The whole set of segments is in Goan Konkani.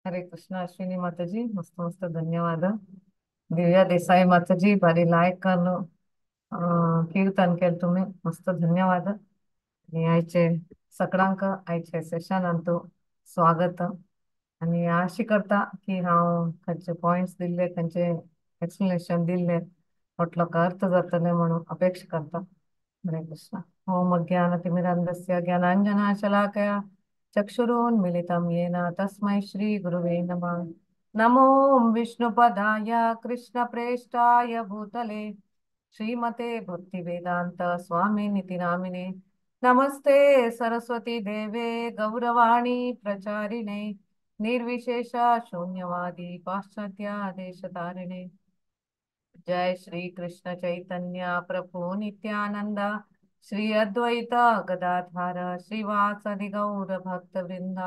हरे कृष्ण अश्विनी माताजी, मस्त मस्त धन्यवाद। दिव्या देसाई माताजी, भारी लायक कीर्तन केलं तुम्ही, मस्त धन्यवाद। आणि आयचे सगळ्यांक आयचे सेशनांतु स्वागत। आणि आशी करता की हांव खंयचे पॉयंट्स दिल्ले, खंयचे एक्सप्लेनेशन दिल्ले म्हटलो अर्थ जातले म्हणून अपेक्षा करता। हरे कृष्ण। ओम अज्ञानतिमिरान्धस्य ज्ञानाञ्जनशलाकया चक्षुरुन्मीलितं येन तस्मै श्री गुरुवे नमः। नमो विष्णुपदाय कृष्णप्रेष्ठाय भूतले श्रीमते भक्तिवेदांत स्वामिनिति नामिने। नमस्ते सरस्वती देवे गौरवाणी प्रचारिणे निर्विशेष शून्यवादी पाश्चात्य देशतारिणे। जय श्री कृष्ण चैतन्य प्रभु नित्यानंद श्री अद्वैत गदाधार श्रीवासादि गौर भक्त वृंद।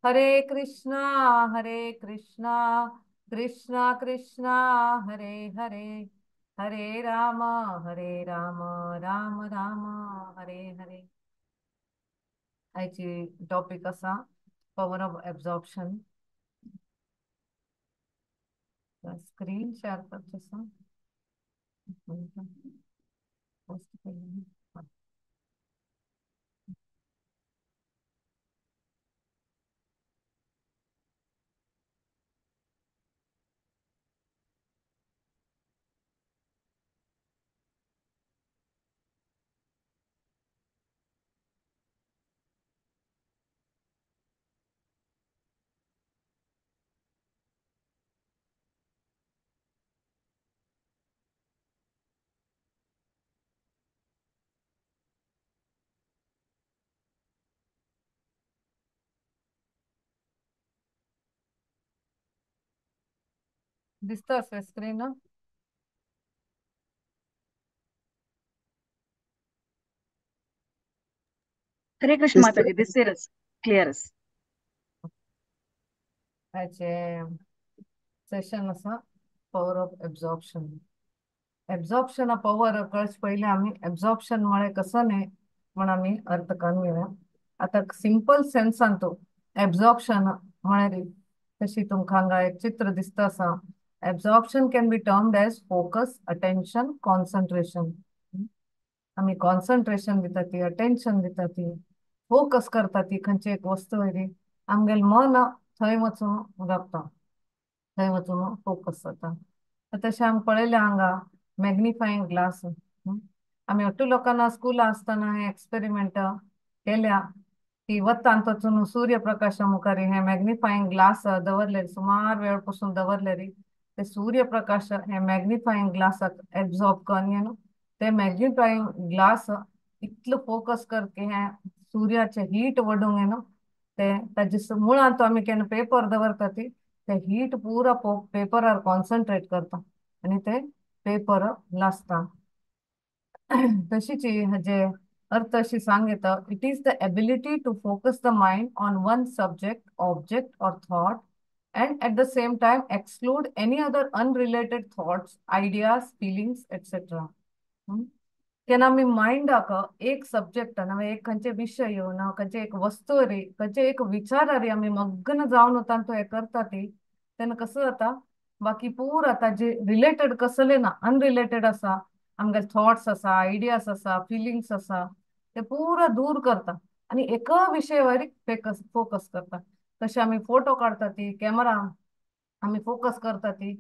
हरे कृष्णा कृष्णा कृष्णा हरे हरे, हरे राम राम राम हरे हरे। आयची टॉपिक असा power of absorption. Screen share करचें आसा। दिसता आसा स्क्रीन? हरे कृष्ण माताजी, दिसतेरच, क्लिअरच। आयचे सेशन आसा power of absorption. Absorption power कळचे पयलीं आमी एब्झॉर्प्शन म्हळ्यार कसो न्ही म्हण आमी अर्थ करून घेवया। आतां सिंपल सेन्सान तो एब्झॉर्प्शन म्हळ्यार तशी तुमकां हांगा एक चित्र दिसता आसा। Absorption can be termed as focus, attention, concentration. आमी कॉन्सन्ट्रेशन दिता ती, अटेन्शन दिता ती, फोकस करता ती खंयची एक वस्तू वयली आमगेलें मन थंय वचून रावता, थंय वचून फोकस जाता। तशें आमी पळयलें हांगा मॅग्निफाईंग ग्लास। आमी हट्टू लोकांना स्कुला आसतना हे एक्सपेरिमेंट केल्या की वतांत वचून सूर्यप्रकाशा मुखार हे मॅग्निफाईंग ग्लास दवरले, सुमार वेळ पसून दवरले ते सूर्यप्रकाश हे मॅग्निफाईंग ग्लासाक एब्झॉर्ब करून न्हू ते मॅग्निफाईंग ग्लास इतलो फोकस कर की हे सूर्याचे हीट वडूंक न्हू ते ताजे मुळांत आमी केन्ना पेपर दवरता ती ते हीट पुरा पेपरार कॉन्सन्ट्रेट करता आनी ते पेपर लासता। तशीच हाजे अर्थ अशी सांग येता, it is the ability to focus the mind on one subject, object or thought and at the same time exclude any other unrelated thoughts, ideas, feelings, etc. केन्ना आमी मायंडाक एक सब्जेक्ट ना एक खंयचे विशय ना खंयचे एक वस्तू रे खंयचे एक विचार रे आमी मग्न जावन वता तो हें करता ती तेन्ना कसो जाता बाकी पुरा ताजे रिलेटेड कसले ना अनरिलेटेड आसा आमगे थॉट्स आसा, आयडियाज आसा, फिलिंग्स आसा ते पुरा दूर करता आनी एका विशयावर फोकस करता। तशें आमी फोटो काडटा ती कॅमेरा आमी फोकस करता ती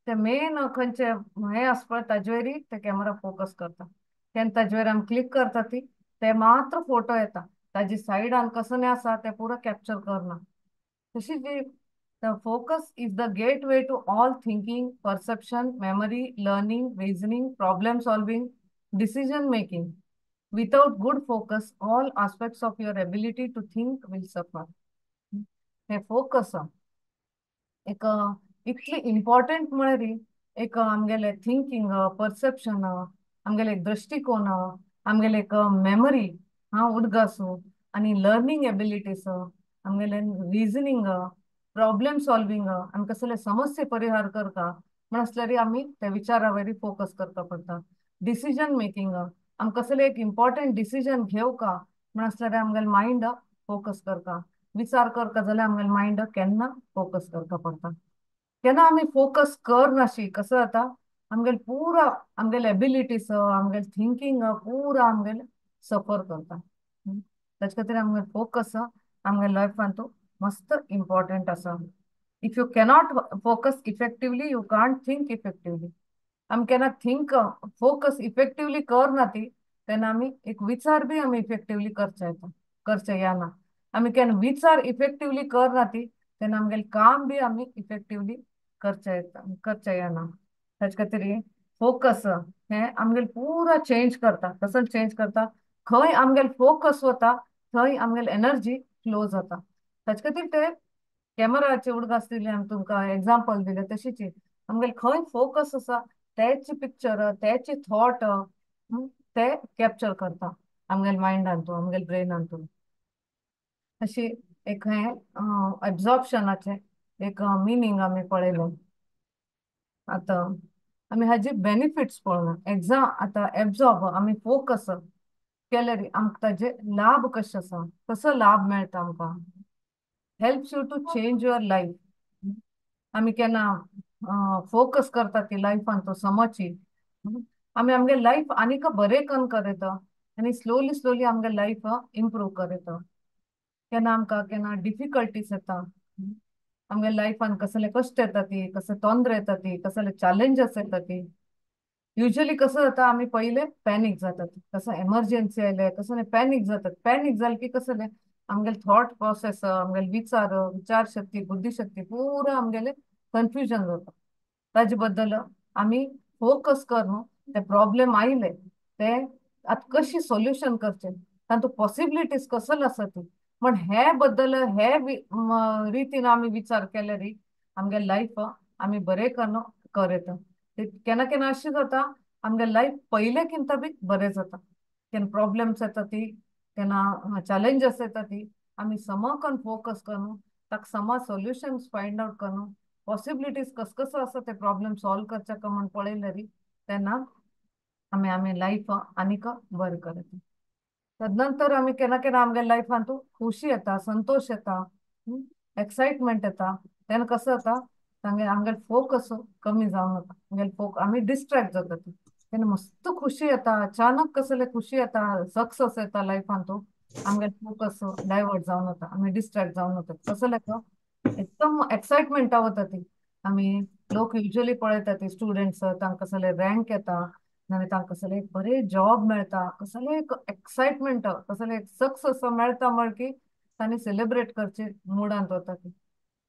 ते मेन खंयचे हें आसा पळय ताजेर ते कॅमेरा फोकस करता। तेन्ना ताजेर आमी क्लिक करता ती ते मात्र फोटो येता, ताजे सायडान कसो आसा ते पुरा कॅप्चर करना। तशीच the focus is the gateway to all thinking, perception, memory, learning, reasoning, problem solving, decision making. Without good focus, all aspects of your ability to think will suffer. हे फोकस एक इतली इम्पॉर्टंट म्हळ्यार एक आमगेले थिंकींग, परसेप्शन, आमगेले एक दृष्टिकोन, आमगेले एक मेमरी हा उडगासू आनी लर्निंग एबिलिटीज, आमगेले रिजनिंग, प्रॉब्लेम सॉल्विंग, आमी कसले समस्ये परिहार करता म्हण आसल्यार आमी त्या विचारावयर फोकस करता पडटा। डिसिजन मेकिंग, आमी कसले एक इम्पॉर्टंट डिसिजन घेवका म्हण आसल्यार आमगेले मायंड फोकस करता। विचार करता जाल्यार आमगेले मायंड केन्ना फोकस करता पडटा. केन्ना आमी फोकस करनाशी कसो जाता आमगेले पुरा आमगेले एबिलिटीज आमगेले थिंकींग पुरा आमगेले सफर करता. ताचे खातीर आमगेले फोकस आमगेले लायफांत मस्त इम्पॉर्टंट आसा. If you cannot focus effectively you can't think effectively. आमी केन्ना थिंक फोकस इफेक्टिवली करना ती तेन्ना आमी एक विचार बी आमी इफेक्टिवली करचे येता करचे येना. आमी केन्ना विचार इफेक्टिवली करना ती तेन्ना आमगेलें काम बी आमी इफेक्टिवली करचे येता करचे येना. ताचे खातीर फोकस हें आमगेलें पुरा चेंज करता. कसो चेंज करता, खंय आमगेलें फोकस वता थंय आमगेलें एनर्जी फ्लो जाता. ताचे खातीर ते कॅमेराचे उडगास दिले आमी तुमकां एग्जाम्पल दिले तशीच आमगेलें खंय फोकस आसा तेच पिक्चर तेच थॉट ते कॅप्चर करता आमगेले मायंडांतू आमगेले ब्रेनांतू. अशी एक हें एब्जॉर्प्शनाचें एक मिनींग आमी पळयलें. आतां आमी हाजे बेनिफिट्स पळोवया. एग्जाम आतां एब्जॉर्ब आमी फोकस केल्यार आमकां ताजे लाभ कशे आसा, कसो लाभ मेळटा आमकां. Helps you to change your life. आमी केन्ना फोकस करता ती लायफान तो समजची आमी आमगे लायफ आनीक बरें कन्न करता आनी स्लोली स्लोली आमगे लायफ इम्प्रूव करता. केन्ना आमकां केन्ना डिफिकल्टीज येता आमगे लायफान, कसले कश्ट येता ती, कसले तोंदरे येता ती, कसले चॅलेंजीस येता ती. युजली कसं जाता आमी पयले पॅनीक जातात, कसं एमर्जन्सी आयले कसं पॅनीक जातात. पॅनीक जालें की कसलें आमगेले थॉट प्रोसेस आमगेले विचार विचारशक्ती बुद्धिशक्ती पुरा आमगेले कन्फ्युजन जाता. ताजे बद्दल आमी फोकस करून ते प्रॉब्लेम आयले ते आतां कशी सोल्युशन करचे, तातूंत पॉसिबिलिटीज कसले आसा ती पण हे बद्दल हे रितीन आमी विचार केल्यार आमगे लायफ आमी बरें करून करता. केन्ना केन्ना अशें जाता आमगे लायफ पयले किंता बी बरें जाता. केन्ना प्रॉब्लेम्स येता ती, केन्ना चॅलेंजीस येता ती आमी समकन फोकस करून ताका समा सोल्युशन्स फायंड आवट करून पॉसिबिलिटीज कस कसो आसा ते प्रॉब्लेम सॉल्व करचे काय म्हण पळयल्यार तेन्ना आमी आमी लायफ आनीक बरें करता. तदनंतर आमी केन्ना केन्ना आमगे लायफांत खुशी येता, संतोश येता, एक्सायटमेंट येता. तेन्ना कसो जाता तांगे आमगेले फोकस कमी जावन वता, आमगेले फोक आमी डिस्ट्रेक्ट जाता. तेन्ना मस्त खुशी येता, अचानक कसले खुशी येता, सक्सेस येता लायफांत, आमगेले फोकस डायवर्ट जावन वता, आमी डिस्ट्रेक्ट जावन वता. कसले एकदम एक्सायटमेंटा वता ती. आमी लोक युजली पळयता ती स्टुडंट्स तांकां कसले रँक येता, नाल्यार तांकां कसले एक बरें जॉब मेळटा, कसले एक एक्सायटमेंट कसले एक सक्सेस मेळटा म्हळ की तांणी सेलिब्रेट करचे मुडांत वता ती.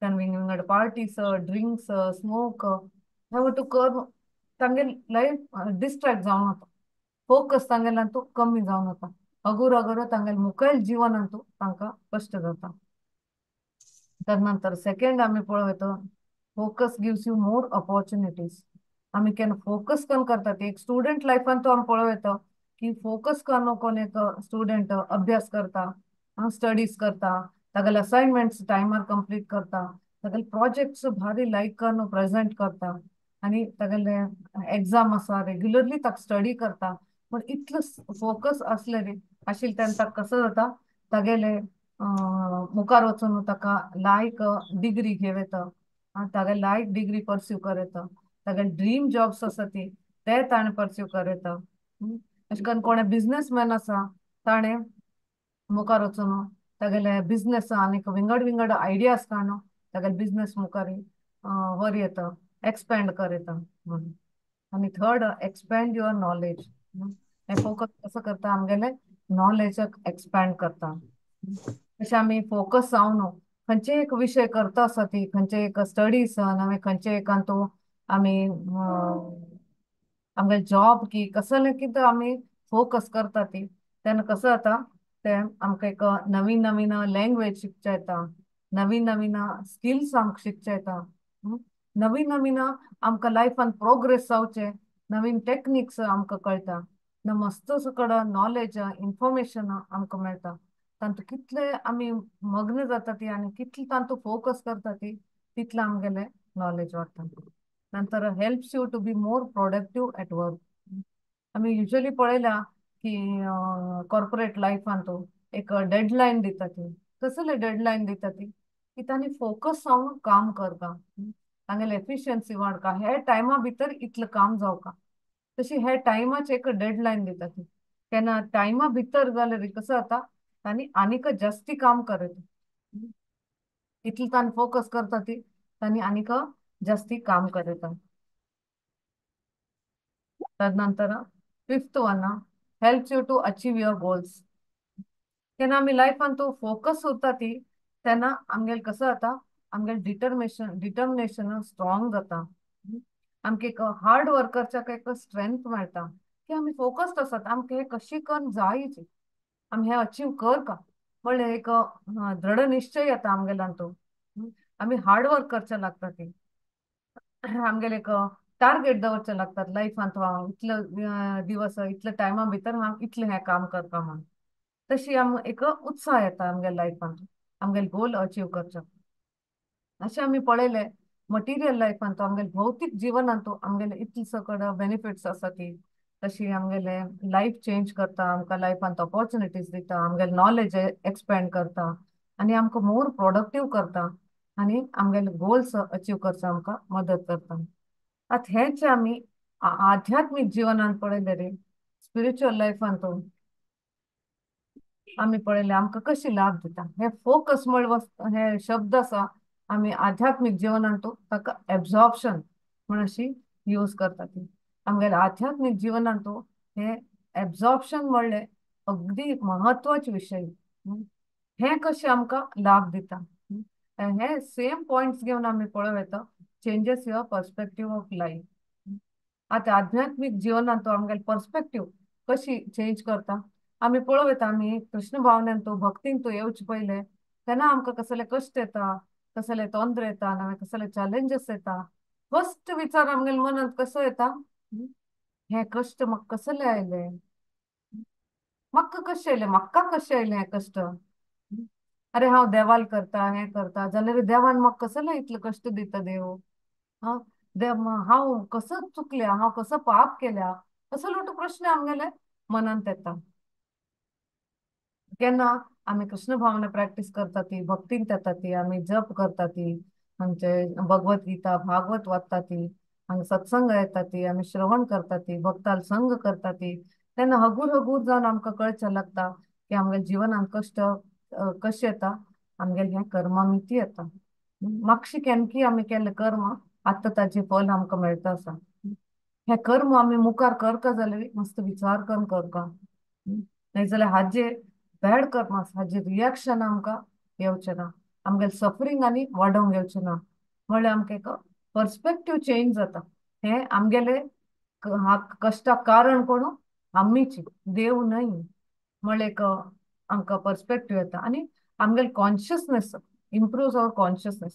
तांणी विंगड विंगड पार्टीज, ड्रिंक्स, स्मोक हे वटू कर तांगे लायफ डिस्ट्रेक्ट जावन वता, फोकस तांगेले कमी जावन वता. अगूर अगूर तांगेले मुखेल जिवनांतू तांकां कश्ट जाता. तदनंतर सेकेंड आमी पळोवं focus gives you more opportunities. आमी केन्ना फोकस करून करता एक स्टुडंट लायफान तो आमी पळोवं येता की फोकस करून कोण एक स्टुडंट अभ्यास करता, स्टडीज करता, तागेले असायनमेंट्स टायमार कंप्लीट करता, तागेले प्रोजेक्ट्स भारी लायक करून प्रेजेंट करता आनी तागेले एग्जाम आसा रेग्युलरली ताका स्टडी करता. पूण इतलो फोकस आसले रे आशिल्ले तेन्ना ताका कसो जाता तागेले मुखार वचून ताका लायक डिग्री घेवं येता, तागेले लायक डिग्री पर्स्यू कर येता, तागेले ड्रीम जॉब्स आसा ती ते ताणें पर्स्यू कर येता. अशें करून कोणें बिजनेसमॅन आसा ताणें मुखार वचून तागेले बिजनेस आनीक विंगड विंगड आयडियाज काडून तागेले बिजनेस मुखार व्हर येता, एक्सपेंड कर येता म्हणून. आनी थर्ड एक्सपेंड your knowledge. हें फोकस कसो करता आमगेले नॉलेजाक एक्सपेंड करता. अशें आमी फोकस जावन खंयचे एक विशय करता आसा ती, खंयचे एक स्टडीज आमी खंयचे एकांतू आमी आमगे जॉब की कसलें कितें आमी फोकस करता ती तेन्ना कसो जाता ते आमकां एक नवीन नवीन लँग्वेज शिकचे येता, नवीन नवीन स्किल्स आमकां शिकचे येता, नवीन नवीन आमकां लायफान प्रोग्रेस जावचे नवीन टॅक्निक्स आमकां कळटा, मस्त कडेन नॉलेज इन्फॉर्मेशन आमकां मेळटा. तातूंत कितले आमी मग्न जाता ती आनी कितले तातूंत फोकस करता ती तितलें आमगेलें नॉलेज वाडटा. नंतर helps you to be more productive at work. आमी युजली पळयला की कॉर्पोरेट लायफान तो एक डेडलायन दिता ती, कसले डेडलायन दिता ती की तांणी फोकस जावन काम करता, तांगेले एफिशियन्सी वाडका, हे टायमा भितर इतलें काम जावका, तशी हे टायमाचे एक डेडलायन दिता ती। केन्ना टायमा भितर जाल्यार कसो जाता तांणी आनीक जास्ती काम करत, इतलें तांणी फोकस करता ती तांणी आनीक जास्ती काम करता। तदनंतर fifth one helps you to achieve your goals. केन्ना आमी लायफान तूं फोकस उरता ती तेन्ना आमगेले कसो जाता आमगेले डिटर्मिनेशन स्ट्रॉंग जाता, आमकां एक हार्ड वर्करच्या एक स्ट्रेंथ मेळटा की आमी फोकस्ड आसात, आमकां हें कशी करून जायच, आमी हें अचीव कर का म्हणल्यार एक दृढ निश्चय येता आमगेल्यान, तो आमी हार्ड वर्क करचें लागता ती, आमगेले एक टार्गेट दवरचें लागतात लायफांत, हांव इतले दिवस इतले टायमा भितर हांव इतलें हें काम करता म्हण, तशी आम एक उत्साह येता आमगेल्या लायफांत आमगेले गोल अचीव करचो। अशें आमी पळयलें मटिरियल लायफांत आमगेले भौतीक जिवनांत आमगेले इतले सकड बेनिफिट्स आसा ती, तशी आमगेले लायफ चेंज करता, आमकां लायफांत ऑपॉर्चुनिटीज दिता, आमगेले नॉलेज एक्सपेंड करता आनी आमकां मोर प्रोडक्टीव करता आनी आमगेले गोल्स अचीव करता आमकां मदत करता। आतां हेंच आमी आध्यात्मीक जिवनांत पळयलें रे, स्पिरिच्युअल लायफांत आमी पळयलें आमकां कशी लाभ दिता हे फोकस म्हळ्यार हे शब्द आसा आमी आध्यात्मीक जिवनांत ताका एब्जॉर्प्शन म्हण अशी यूज करता ती। आमगेले आध्यात्मीक जिवनांत हे एब्जॉर्प्शन म्हणलें अगदी महत्वाचे विशय, हे कशें आमकां लाभ दिता हे सेम पॉयंट्स घेवन आमी पळोवं येता, changes your perspective of life. आतां आध्यात्मीक जिवनांत आमगेले पर्सपेक्टीव कशी चेंज करता आमी पळोवं येता। आमी कृष्ण भावनेन भक्तीन येवचे पयले तेन्ना आमकां कसले कश्ट येता, कसले तोंद्र येता, नवे कसले चॅलेंजीस येता, फर्स्ट विचार आमगेले मनांत कसो येता, हे कश्ट म्हाका कसले आयले, म्हाका कशें आयले, म्हाका कशें आयले हे कश्ट, अरे हांव देवाल करता हें करता जाल्यार देवान म्हाका कसले इतले कश्ट दिता देव, हां देव हांव कसो चुकल्या, हांव कसो पाप केल्या, असो लोटो प्रश्न आमगेले मनांत येता। केन्ना आमी कृष्ण भावना प्रॅक्टीस करता ती, भक्तींत येता ती, आमी जप करता ती, आमचे भगवत गीता भागवत वाचता ती, हांगा सत्संग येता ती, आमी श्रवण करता ती, भक्ताल संग करता ती, तेन्ना हगूर हगूर जावन आमकां कळचें लागता की आमगेले जिवनांत कश्ट कशें येता, आमगेले हें कर्मामिती येता, मातशें केन्ना आमी केल्लें कर्म आतां ताचें फल आमकां मेळटा आसा। हें कर्म आमी मुखार करता जाल्यार मस्त विचार करून करता, नाही जाल्यार हाजे बॅड कर्म आसा हाजे रिएक्शन आमकां येवचें ना, आमगेले सफरींग आनी वाडोवंक येवचें ना, म्हणल्यार आमकां एक पर्सपेक्टीव चेंज जाता। हें आमगेले कश्टाक कारण कोण आमीच, देव न्हय म्हणल्यार एक आमकां पर्सपेक्टीव येता आनी आमगेले कॉन्शियसनेस इम्प्रूव्स our consciousness,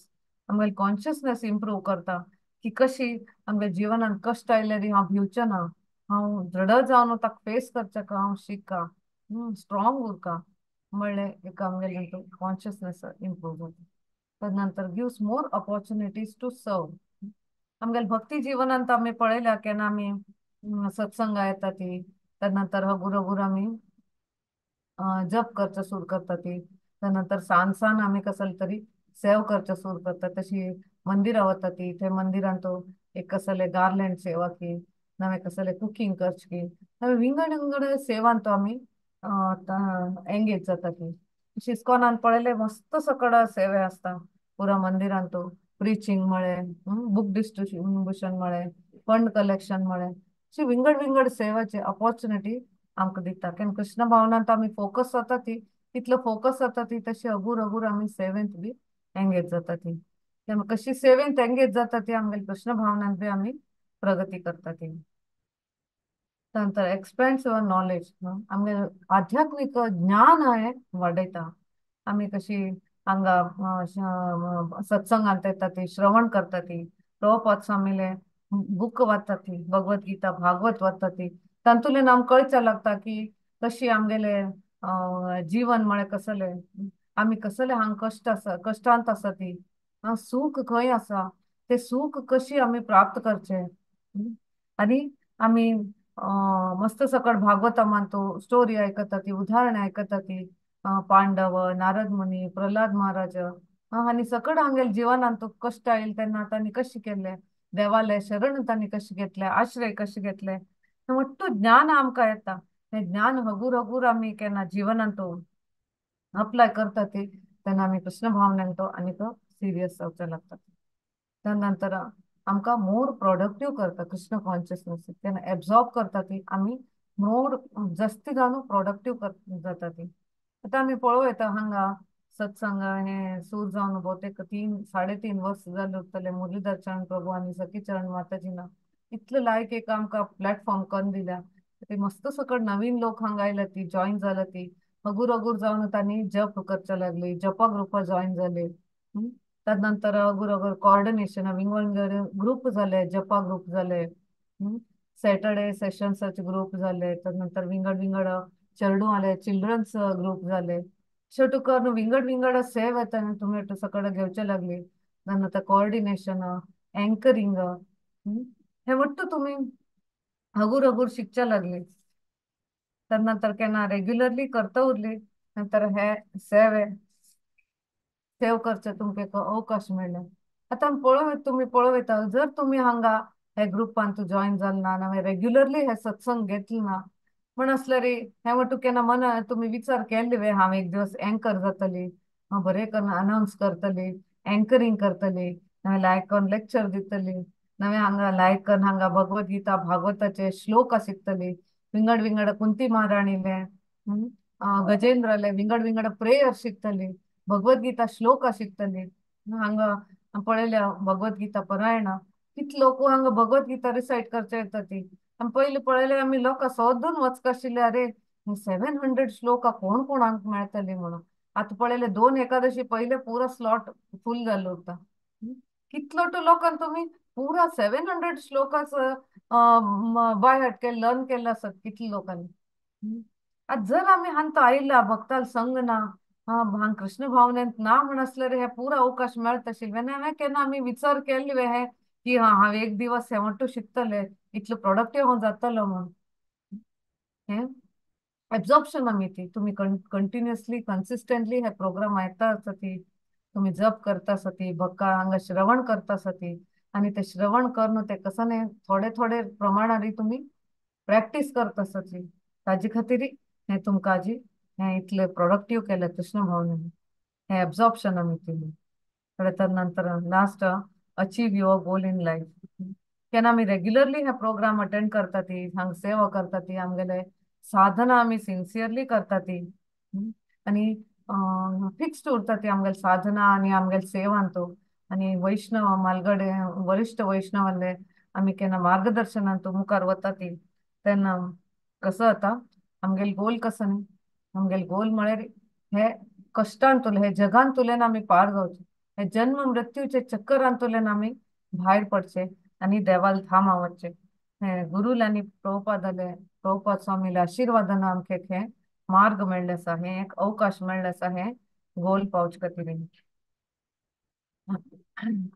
आमगेले कॉन्शियसनेस इम्प्रूव करता की कशी आमगे जिवनांत कश्ट आयल्यार हांव भिवचें ना, हांव दृढ जावन ताका फेस करचें हांव शिका, स्ट्रॉंग उरका म्हणलें एक आमगेलें कॉन्शियसनेस इम्प्रूव जाता। तदनंतर gives more opportunities to serve. आमगेले भक्ती जिवनांत आमी पळयल्या केन्ना आमी सत्संगा येता ती, तदनंतर हगूर हगूर आमी जप करचें सुरू करता ती, तदनंतर सान सान आमी कसले तरी सेव करचें सुरू करता, तशी मंदिरां वता ती, थंय मंदिरांत एक कसले गार्लँड सेवा की, नवे कसले कुकींग करचें की, नवे विंगड विंगड सेवांत आमी एंगेज जाता ती। इस्कॉनान पळयलें मस्त सकड सेवे आसता पुरा मंदिरांत, प्रिचींग म्हळें, बूक डिस्ट्रिब्युशन म्हळें, फंड कलेक्शन म्हळें, अशी विंगड विंगड सेवाचे ऑपॉर्चुनिटी आमकां दिता। केन्ना कृष्ण भावनांत आमी फोकस जाता ती, तितलो फोकस जाता ती तशी हगूर हगूर आमी सेवेंत बी एंगेज जाता ती, कशी सेवेंत एंगेज जाता ती आमगेले कृष्ण भावनांत बी आमी प्रगती करता ती। नंतर एक्सपेंड्स your knowledge, आमगे आध्यात्मीक ज्ञान हें वाडयता। आमी कशी हांगा सत्संगांत येता ती, श्रवण करता ती, प्रभुपाद स्वामीले बूक वाचता ती, भगवत गीता भागवत वाचता ती, तातूंतल्यान आमकां कळचें लागता की कशी आमगेले जीवन म्हळ्यार कसलें, आमी कसले हांगा कश्ट आसा, कश्टांत आसा ती, सूख खंय आसा, ते सूख कशी आमी प्राप्त करचें आनी आमी मस्त सकट भागवता मानतो स्टोरी आयकता ती, उदाहरणां आयकता ती, पांडव, नारद मुनी, प्रल्हाद महाराज आनी सकड हांगेले जिवनांत कश्ट आयले तेन्ना तांणी कशें केलें, देवाले शरण तांणी कशें घेतलें, आश्रय कशें घेतलें, हें वट्टू ज्ञान आमकां येता. हें ज्ञान हगूर हगूर आमी केन्ना जिवनांत अप्लाय करता ती तेन्ना आमी कृष्ण भावनेन तो आनीक सिरियस जावचें लागता. त्या नंतर आमकां मोर प्रोडक्टीव करता कृष्ण कॉन्शियसनेस, तेन्ना एब्जॉर्ब करता ती आमी मोर जास्ती जावन प्रोडक्टीव जाता ती. आतां आमी पळोवं येता हांगा सत्संग हे सूर जावन भोवतेक 3-3.5 वर्स जाले उरतले मुरलीधर चरण प्रभू आनी सखी चरण माताजीना इतले लायक एक आमकां प्लॅटफॉर्म करून दिल्या. ते मस्त सकट नवीन लोक हांगा आयल्या ती जॉईन जाल्या ती हगूर हगूर जावन तांणी जप करचे लागली, जपा ग्रुपार जॉईन जाले. त्या नंतर हगूर हगूर कॉर्डिनेशन विंगड विंगड ग्रुप जाले, जपा ग्रुप जाले, सॅटर्डे सेशन्साचे ग्रुप जाले, त्या नंतर विंगड विंगड चेडूं आले, चिल्ड्रन्स ग्रुप जाले. शेवटू करून विंगड विंगड सेव येता तुमी सकट घेवचे लागली. नंतर कॉर्डिनेशन, अँकरिंग हे वट्टू तुमी हगूर हगूर शिकचे लागली. त्या नंतर केन्ना रेग्युलरली करता उरली नंतर हे सेवे सेव करचे तुमकां एक अवकाश मेळ्ळे. आतां पळोवं तुमी पळोवं येता जर तुमी हांगा हे ग्रुपान तूं जॉईन जाल ना, हांवें रेग्युलरली हे सत्संग घेतले ना म्हण आसल्यार हें वट्टू केन्ना मना तुमी विचार केल्ले वे हांव एक दिवस एंकर जातली, हांव बरें करून अनावन्स करतली, एंकरींग करतली, हांवें लायक करून लेक्चर दितली, नवें हांगा लायक करून हांगा भगवद गीता भागवताचे श्लोक शिकतली, विंगड विंगड कुंती महाराणीले गजेंद्राले विंगड विंगड प्रेयर शिकतली, भगवद गीता श्लोक शिकतली. हांगा पळयल्या भगवद गीता परायण कितले लोक हांगा भगवद गीता रिसायट करचे येता ती. आमी पयलीं पळयले आमी लोकां सोदून वचकाशिल्ले, अरे 700 श्लोक कोण कोणाक मेळटली म्हणून. आतां पळयले 2 एकादशी पयले पुरा स्लॉट फूल जाल्लो उरता. कितलो टू लोकांक तुमी पुरा 700 श्लोकाच बाय हार्ट केले, लर्न केल्ले आसात कितले लोकांनी. आतां जर आमी हांगा आयला भक्ताल संग ना, हांगा कृष्ण भावनेंत ना म्हण आसल्यार हे पुरा अवकाश मेळता आशिल्ले. हांवें केन्ना आमी विचार केल्ले हे की हा हांव एक दिवस हे वट्टू शिकतले, इतलो प्रोडक्टीव हांव जातलो म्हूण. हें एब्जॉर्प्शन आमी ती तुमी कंटिन्युअसली कन्सिस्टंटली हे प्रोग्राम आयकता आसा ती, तुमी जप करता आसा ती, भक्का हांगा श्रवण करता आसा ती, आनी ते श्रवण करून ते कसं न्ही थोडे थोडे प्रमाणारी तुमी प्रॅक्टीस करता आसा ती. ताजे खातीर हें तुमकां आजी हें इतलें प्रोडक्टीव केलें कृष्ण भावनेन, हें एब्जॉर्प्शन आमी ती. तर नंतर last achieve your goal in life. केन्ना आमी रेग्युलरली हे प्रोग्राम अटेंड करता ती, हांगा सेवा करता ती, आमगेले साधना आमी सिन्सियरली करता ती आनी फिक्स्ड उरता ती आमगेले साधना आनी आमगेले सेवांतू. आनी वैष्णव मालगडे वरिश्ठ वैष्णवाले आमी केन्ना मार्गदर्शनांतू मुखार वता ती तेन्ना कसो जाता आमगेले गोल कसो न्ही, आमगेले गोल म्हळ्यार हे कश्टांतुले हे जगांतुल्यान आमी पार जावचे, हे जन्म मृत्यूचे चक्करांतुल्यान आमी भायर पडचे आनी देवाल थामा वचचे. हे गुरुल आनी प्रभुपादाले प्रभुपाद स्वामीले आशिर्वादान आमकां एक हे मार्ग मेळ्ळे आसा, हे एक अवकाश मेळ्ळे आसा हे गोल पावचे खातीर.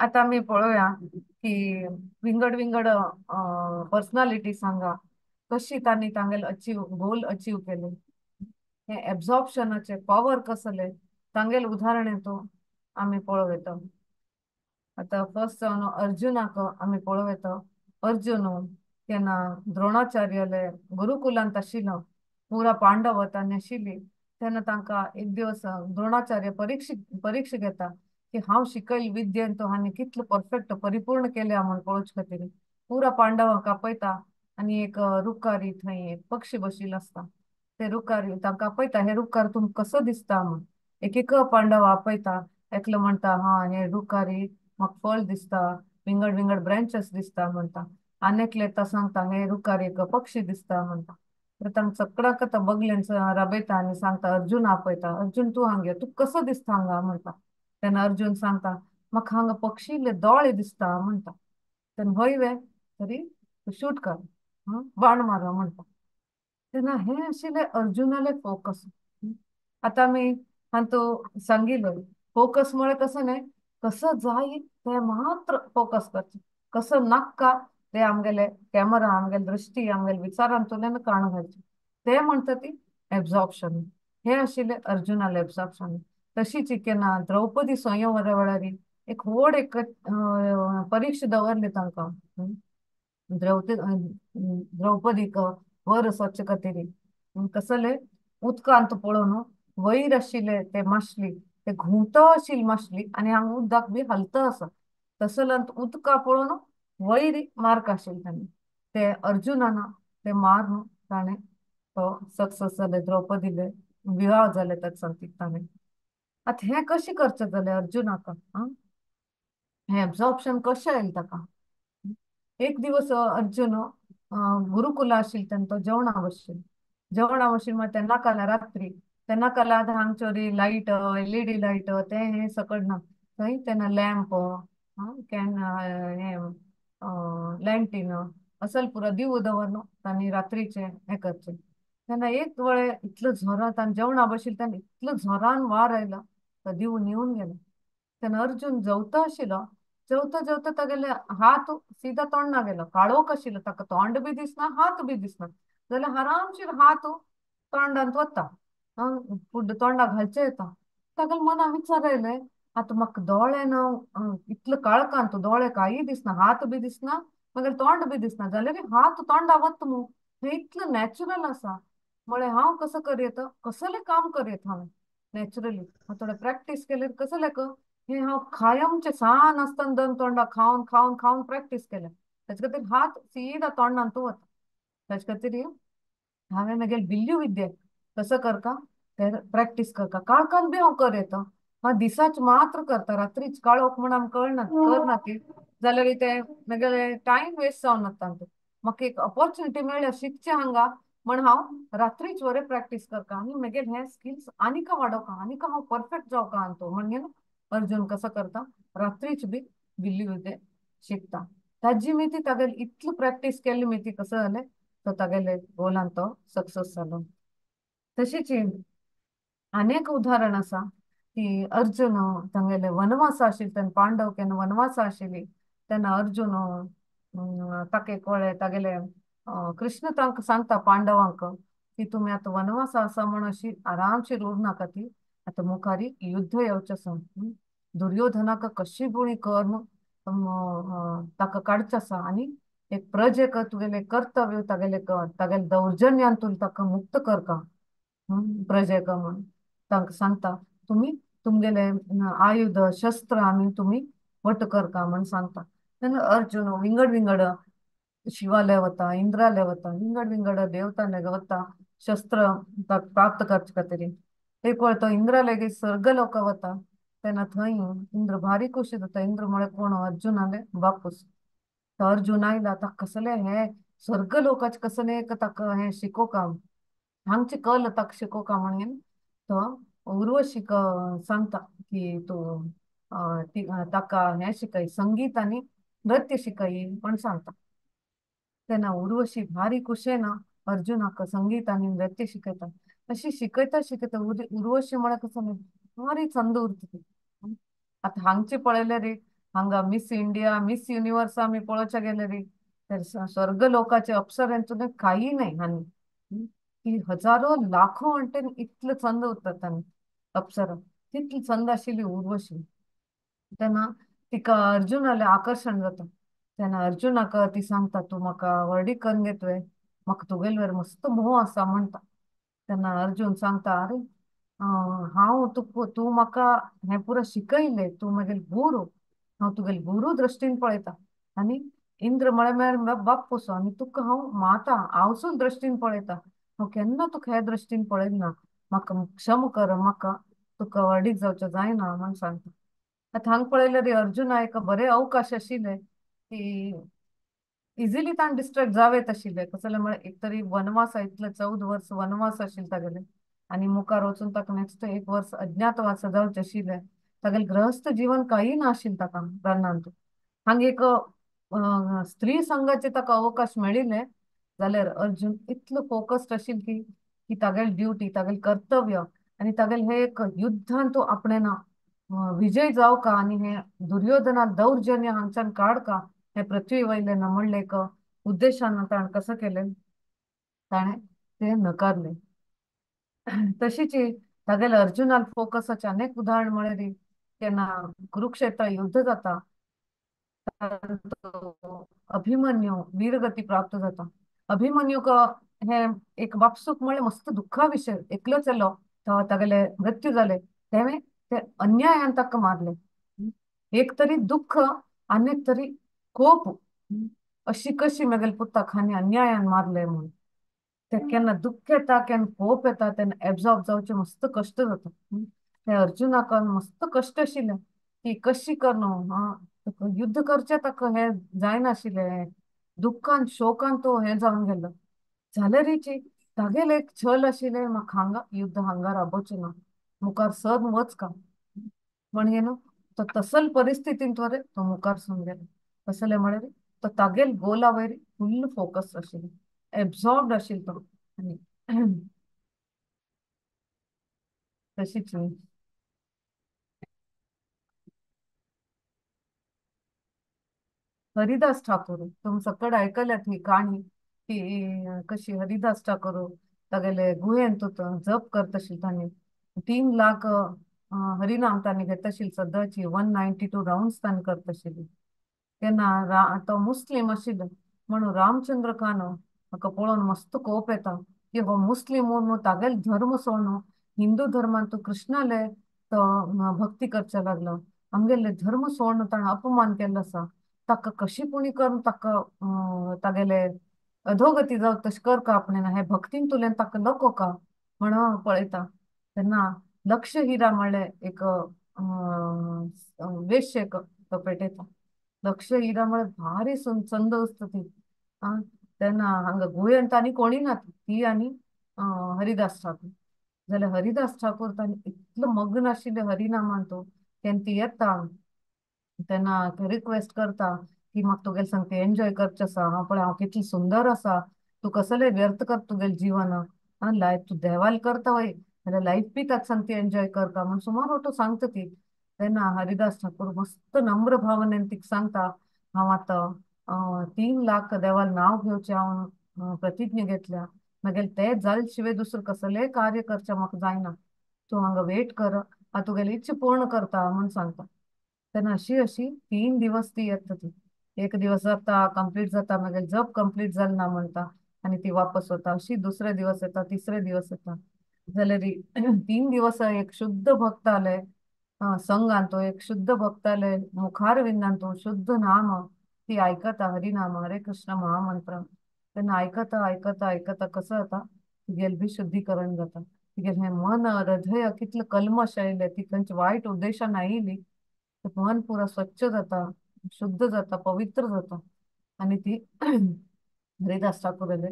आतां आमी पळोवया की विंगड विंगड पर्सनालिटीज हांगा कशी तांणी तांगेले अचीव गोल अचीव केले, हे एब्जॉर्प्शनाचे पॉवर कसले तांगेले उदाहरण तो आमी पळोवं येता. आतां फर्स्ट जावन अर्जुनाक आमी पळोवं येता. अर्जुन केन्ना द्रोणाचार्याले गुरुकुलांत आशिल्लो, पुरा पांडव तांणी आशिल्ली तेन्ना तांकां एक दिवस द्रोणाचार्य परीक्षा घेता की हांव शिकयल विद्येन तो हांणी कितलो परफेक्ट परिपूर्ण केल्या म्हूण पळोवचे खातीर. पुरा पांडवांक आपयता आनी एक रुखारी थंय एक पक्षी बशिल्लो आसता, ते रुखारी तांकां आपयता, हे रुखार तुमकां कसो दिसता म्हूण. एक एक पांडव आपयता, एकलो म्हणटा हा हे रुखारी म्हाका फळ दिसता, विंगड विंगड ब्रांचेस दिसता म्हणटा, आनी एकले येता सांगता हे रुखार एक पक्षी दिसता म्हणटा. तर तांकां सगळ्यांक आतां बगलेन राबयता आनी सांगता, अर्जुन आपयता, अर्जुन तूं हांगा यो, तुका कसो दिसता हांगा म्हणटा. तेन्ना अर्जुन सांगता म्हाका हांगा पक्षी दोळे दिसता म्हणटा. तेन्ना हय वे तरी शूट कर, बाण मार म्हणटा. तेन्ना हें आशिल्लें अर्जुनालें फोकस. आतां आमी हातूंत सांगिल्लें फोकस म्हळ्यार कसो न्ही, कसो जाय तें मात्र फोकस करचें, कसो नाका ते आमगेले कॅमरा आमगेले दृश्टी आमगेले विचारांतल्यान काण घालचे, ते म्हणटा ती एब्जॉर्प्शन. हे आशिल्लें अर्जुनालें एब्जॉर्प्शन. तशीच केन्ना द्रौपदी स्वयंवरा वेळार एक व्हड एक परीक्षा दवरली तांकां द्रौपदीक वर स्वच्छ खातीर. कसले उदकांत पळोवन वयर आशिल्ले ते मासली ते घुंवता आशिल्ली मासली आनी हांगा उदक बी हालता आसा तसल्यांत उदका पळोवन वयर मार्क आशिल्ले ताणें ते अर्जुनान ते मारून ताणें तो सक्सेस जाले द्रौपदीले विवाह जाले ताचे सांगतीक ताणें. आतां हें कशें करचें जालें अर्जुनाक हें एब्जॉर्प्शन कशें आयलें ताका. एक दिवस अर्जुन गुरुकुला आशिल्लो तेन्ना तो जेवणा बशिल्लो जेवणा बशिल्लो म्हळ्यार तेन्ना काला रात्री तेन्ना काला आतां हांगचोरी लायट एलईडी लायट तें हें सकड ना थंय तेन्ना लॅम्प can हें लॅन्टीन असल पुरो दिवो दवरलो तांणी रात्रीचें हें करचें. तेन्ना एक वेळे इतलो झोरान ताणें जेवणा बशिल्लो तेन्ना इतलो झोरान वार आयलो तो दिवो न्हिवून गेलो. तेन्ना अर्जुन जेवता आशिल्लो जेवता जेवता तागेले हात सीधा तोंडा गेलो काळोख आशिल्लो ताका तोंड बी दिसना हात बी दिसना जाल्यार आरामशीर हात तोंडांत वता फूड तोंडाक घालचें येता. तागेले मना विचार आयले आतां म्हाका दोळे ना इतलो काळखांत दोळे कांय दिसना हात बी दिसना मागीर तोंड बी दिसना जाल्यार हात तोंडा वता मू हें इतलें नॅचरल आसा म्हळें हांव कसो करयत कसलें काम करयत हांवें नॅचरली हांव थोडें प्रॅक्टीस केल्यार कसलें हें हांव कायमचें सान आसतना दोन तोंडा खावन खावन खावन प्रॅक्टीस केलें ताचे खातीर हात सीधा तोंडांत वता. ताचे खातीर हांवें मागीर बिल्ल्यो विद्या कसो करता ते प्रॅक्टीस करता काळखान बी हांव कर येता हांव दिसाच मात्र करता रात्रीच काळोख म्हूण आमकां कळना करना ती जाल्यार ते मागीर टायम वेस्ट जावन वता. म्हाका एक ऑपॉर्च्युनिटी मेळ्ळ्या शिकचें हांगा म्हण हांव रात्रीच बरें प्रॅक्टीस करता आनी मागीर हे स्किल्स आनीक वाडोवका आनीक हांव परफेक्ट जावका तो म्हणजे अर्जुन कसो करता रात्रीच बी बिल्ली विद्या शिकता. ताजी मिती तागेले इतली प्रॅक्टीस केल्ली मिती कसो जालें तो तागेले गोलान तो सक्सेस जालो. तशीच अनेक उदाहरण आसा की अर्जुन तांगेले वनवास आशिल्ले तेन्ना पांडव केन्ना वनवास आशिल्ली तेन्ना अर्जुन ताका कळ्ळें तागेले कृष्ण तांकां सांगता पांडवांक की तुमी आतां वनवास आसा म्हण अशी आरामशीर उरनाका ती आतां मुखार युद्ध येवचें आसा दुर्योधनाक कशी गुणी कर्म ताका काडचें आसा आनी एक प्रजेक तुगेलें कर्तव्य तागेलें तागेले दौर्जन्यान तुमी ताका मुक्त करका प्रजेक म्हण तांकां सांगता तुमी तुमगेले आयुध शस्त्र आनी तुमी वट करका म्हण सांगता. तेन्ना अर्जुन विंगड विंगड शिवालय वता इंद्रालय वता विंगड विंगड देवतांले वता शस्त्र प्राप्त करचे खातीर. एक वेळ तो इंद्रालय स्वर्ग लोक वता तेन्ना थंय इंद्र भारी खुशी जाता. इंद्र म्हळ्यार कोण अर्जुनाले बापूस. तो अर्जुन आयला ताका कसलें हे स्वर्ग लोकाचें कसलें एक ताका हें शिकोवका हांगचे कल ताका शिकोवका म्हणून तो उर्वशीक सांगता की तूं ताका हें शिकय संगीत आनी नृत्य शिकय म्हण सांगता. तेन्ना उर्वशी भारी खुशेन अर्जुनाक संगीत आनी नृत्य शिकयता. अशी शिकयता शिकयता उर्वशी म्हळ्यार कसो भारी छंद उरता ती. आतां हांगचे पळयल्यार रे हांगा मिस इंडिया मिस युनिवर्स आमी पळोवच्या गेले रे तर स्वर्ग लोकाचे अप्सरांचो काही नाही आनी ती हजारो लाखो म्हणटे इतले छंद उरतात तांणी अप्सरा तितली छंद आशिल्ली उर्वशी. तेन्ना तिका अर्जुनालें आकर्शण जाता. तेन्ना अर्जुनाक ती सांगता तूं म्हाका व्हडीक करून घेतवे म्हाका तुगेले मस्त मोह आसा म्हणटा. तेन्ना अर्जुन सांगता अरे हांव तुका तूं म्हाका हें पुरो शिकयलें तूं म्हगेलो गुरू हांव तुगेले गुरू दृश्टीन पळयता आनी इंद्र म्हळ्यार बापूस आनी तुका हांव माता आवसूल दृश्टीन पळयता हांव केन्ना तुका ह्या दृश्टीन पळयना ना म्हाका क्षम कर म्हाका तुका व्हडीक जावचें जायना म्हण सांगता. आतां हांगा पळयल्यार रे अर्जुना एक बरें अवकाश आशिल्ले की इजिली ताणें डिस्ट्रेक्ट जावेत आशिल्लें कसलें म्हळ्यार एक तरी वनवास इतले 14 वर्स वनवास आशिल्ले तागेले आनी मुखार वचून ताका नेक्स्ट 1 वर्स अज्ञातवास जावचें आशिल्लें तागेलें गृहस्थ जीवन कांय नाशिल्लें ताका रानांत. हांगा एक स्त्री संघाचे ताका अवकाश मेळिल्ले जाल्यार अर्जुन इतलो फोकस्ड आशिल्लो की की तागेली ड्युटी तागेलें कर्तव्य आनी तागेलें हें एक युद्धान तो आपणें ना विजय जावका आनी हे दुर्योधना दौर्जन्य हांगच्यान काडका हे पृथ्वी वयलें ना म्हणलें एक उद्देशान ताणें कसो केलें ताणें तें नकारलें. तशीच तागेले अर्जुनान फोकसाचे अनेक उदाहरण म्हळें केन्ना कुरुक्षेत्र युद्ध जाता अभिमन्यू वीरगती प्राप्त जाता। अभिमन्यूक हे एक बापसूक म्हळ्यार मस्त दुःखा विशय, एकलो चलो तागेले मृत्यू जाले तेवें ते अन्यायान ताका मारले। एक तरी दुःख आनी एक तरी कोप, अशी कशी मेगेले पुताक हांणी अन्यायान मारले म्हणून ते केन्ना दुःख येता केन्ना कोप येता तेन्ना एब्जॉर्ब जावचे मस्त कश्ट जाता। ते अर्जुनाक मस्त कश्ट आशिल्ले की कशी करून युद्ध करचें ताका हें जायनाशिल्लें, दुःखान शोकान तो हें जावन गेल्लो। जाल्यारीची तागेले एक छल आशिल्लें म्हाका हांगा युद्ध हांगा राबोवचें ना, मुखार सर वच का म्हणजे न्हू तो तसल परिस्थितींत वरे तो मुखार सरून गेलो। कसले म्हळ्यार तो तागेल गोला वयर फुल फोकस आशिल्लो, एब्जॉर्ब्ड आशिल्लो तो। आनी तशीच हरिदास ठाकूर तुम सकड आयकल्यात ही काणी की कशी हरिदास ठाकूर तागेले गुहेन तो जप करता आशिल्लो, तांणी 3 लाख हरिनाम तांणी घेता आशिल्ली सदांची 192 राउंड्स तांणी करता आशिल्ली। तेन्ना तो मुस्लीम आशिल्लो म्हणून रामचंद्र खान म्हाका पळोवन मस्त कोप येता की हो मुस्लीम म्हणून तागेलो धर्म सोडून हिंदू धर्मान तो कृष्णाले तो भक्ती करच्या लागलो, आमगेले धर्म सोडून ताणें अपमान केल्लो आसा, ताका कशी पुणी करून ताका तागेले अधोगती जावं तशें कर का आपणें हे भक्तीन तुल्यान ताका नको का म्हणून पळयता। तेन्ना लक्ष हिरा म्हणलें एक वेश्येक तो पेटयता। लक्ष हिरा म्हळ्यार भारी चंद आसता ती। तेन्ना हांगा गुहेंत आनी कोणी ना, ती आनी हरिदास ठाकूर। जाल्यार हरिदास ठाकूर तांणी इतलो मग्न आशिल्ले हरिनामान तो तेन्ना ती येता तेन्ना रिक्वेस्ट करता की म्हाका तुगेले सांगता एन्जॉय करचें आसा, हांव पळय हांव कितली सुंदर आसा, तूं कसलें व्यर्थ कर तुगेलें जिवन, आं लायफ तूं देवाल करता वय जाल्यार लायफ बी ताका सांगता एन्जॉय करता म्हूण सुमार ओटो सांगता ती। तेन्ना हरिदास ठाकूर मस्त नम्र भावनेन तिका सांगता हांव आतां 3 लाख देवाल नांव घेवचें हांव प्रतिज्ञा घेतल्या, मागीर तें जाले शिवाय दुसरें कसलेंय कार्य करचें म्हाका जायना, तूं हांगा वेट कर हांव तुगेली इच्छा पूर्ण करता म्हूण सांगता। तेन्ना अशी अशी 3 दिवस ती येता, ती एक दिवस जाता कंप्लीट जाता, मागीर जप कंप्लीट जालें ना म्हणटा आनी ती वापस वता, अशी दुसरे दिवस येता तिसरे दिवस येता। जाल्यार 3 दिवस एक शुद्ध भक्त आले संघान तो एक शुद्ध भक्ताले मुखारविंदान तो शुद्ध नाम ती आयकता हरिनाम हरे कृष्ण महामंत्र। तेन्ना आयकता आयकता आयकता कसो जाता तिगेलें बी शुद्धीकरण जाता, तिगेलें हें मन हृदय कितलें कल्मश आयलें ती खंयच्या वायट उद्देशान आयिल्ली मन पुरा स्वच्छ जाता, शुद्ध जाता, पवित्र जाता आनी ती हरिदास ठाकूराले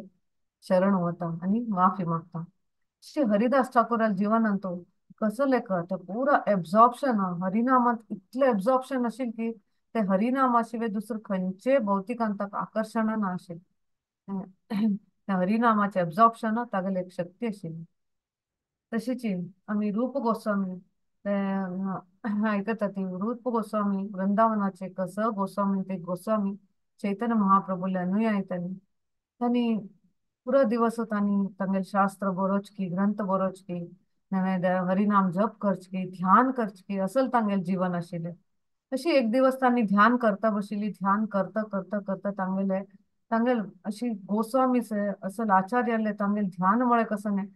शरण वता आनी माफी मागता। अशी हरिदास ठाकूराल्या जिवनान तो कसो लेख ते पुरा एब्जॉर्प्शन हरिनामांत इतलें एब्जॉर्प्शन आशिल्लें की ते हरिनामा शिवाय दुसरें खंयचेय भौतिकांत ताका आकर्शण ना आशिल्लें, त्या हरिनामाचें एब्जॉर्प्शन तागेली एक शक्ती आशिल्ली। तशीच आमी रूप गोस्वामी ते आयकता ती रूप गोस्वामी वृंदावनाचे कसं गोस्वामी ते गोस्वामी चैतन्य महाप्रभूले अनुयायी तांणी तांणी पुरो दिवस तांणी तांगेले शास्त्र बरोवचकी ग्रंथ बरोवचकी नवे हरिनाम जप करचकी ध्यान करचकी असल तांगेले जीवन आशिल्लें। अशी एक दिवस तांणी ध्यान करता बशिल्ली, ध्यान करता करता करता तांगेले तांगेले अशी गोस्वामी असल आचार्याले तांगेले ध्यान म्हळें कसं न्ही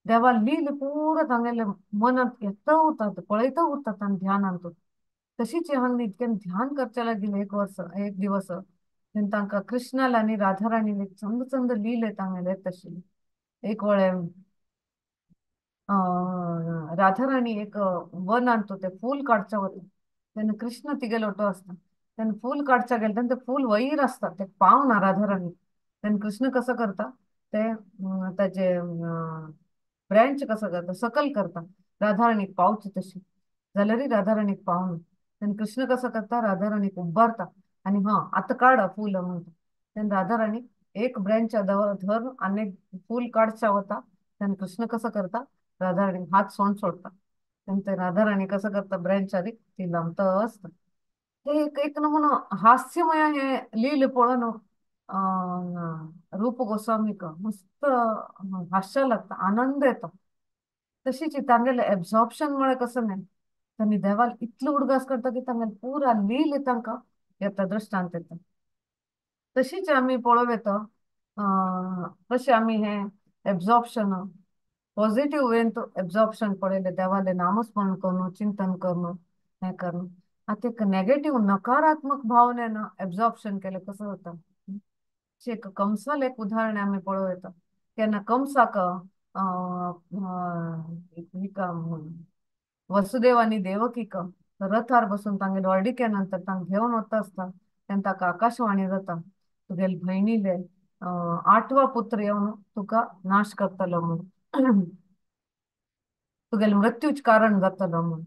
देवा लील पुरो तांगेले मनांत येता उरता पळयता उरता तांणी ध्यानांत। तशीच हांगा इतक्यान ध्यान करचें लागिल्लें एक वर्स एक दिवस तेन्ना तांकां कृष्णाला आनी राधाराणीले चंद चंद लीले तांगेले येता आशिल्ली। एक वेळे राधाराणी एक वनांत ते फूल काडच्या वता तेन्ना कृष्ण तिगेलो ओटो आसता, तेन्ना फूल काडच्या गेले तेन्ना ते फूल वयर आसता ते पावना राधाराणी, तेन्ना कृष्ण कसो करता ते ताजे ब्रँच कसो करता सकल करता राधाराणीक पावची तशी, जाल्यारय राधाराणीक पावना। तेन्ना कृष्ण कसो करता राधाराणीक उबारता आनी हां आतां काड फूल म्हणटा, तेन्ना राधाराणी एक ब्रँच धर आनी एक फूल काडच्या वता, तेन्ना कृष्ण कसो करता राधाराणी हात सोंड सोडटा, तेन्ना ते राधाराणी कसो करता ब्रँच आदी ती लांबता आसता। ते एक एक नमुनो हास्यमय हें लील पळोवन रूप गोस्वामीक मस्त हास्य लागता, आनंद येता। तशीच तांगेले एब्झॉर्प्शन म्हळ्यार कसो न्ही, तांणी देवाल इतलो उडगास करता की तांगेले पुरा लील तांकां येता, दृश्टांत येता. तशीच आमी पळोवं येता कशें आमी हें एब्झॉर्प्शन पॉझिटिव्ह वेन तो एब्झॉर्प्शन पळयलें, देवालें नामस्मरण करून चिंतन करून हें करून. आतां एक नेगेटिव्ह नकारात्मक भावनेन एब्झॉर्प्शन केलें कसो जाता. एक कंसाल एक उदाहरण आमी पळोवं येता. केन्ना कंसाक वसुदेव आनी देवकीक रथार बसून तांगेले व्हडलिके नंतर तांकां घेवन वता आसता तेन्ना ताका आकाशवाणी जाता, तुगेले भयणीले आठवा पुत्र येवन तुका नाश करतलो म्हणून, तुगेले मृत्यूच कारण जातलो म्हणून.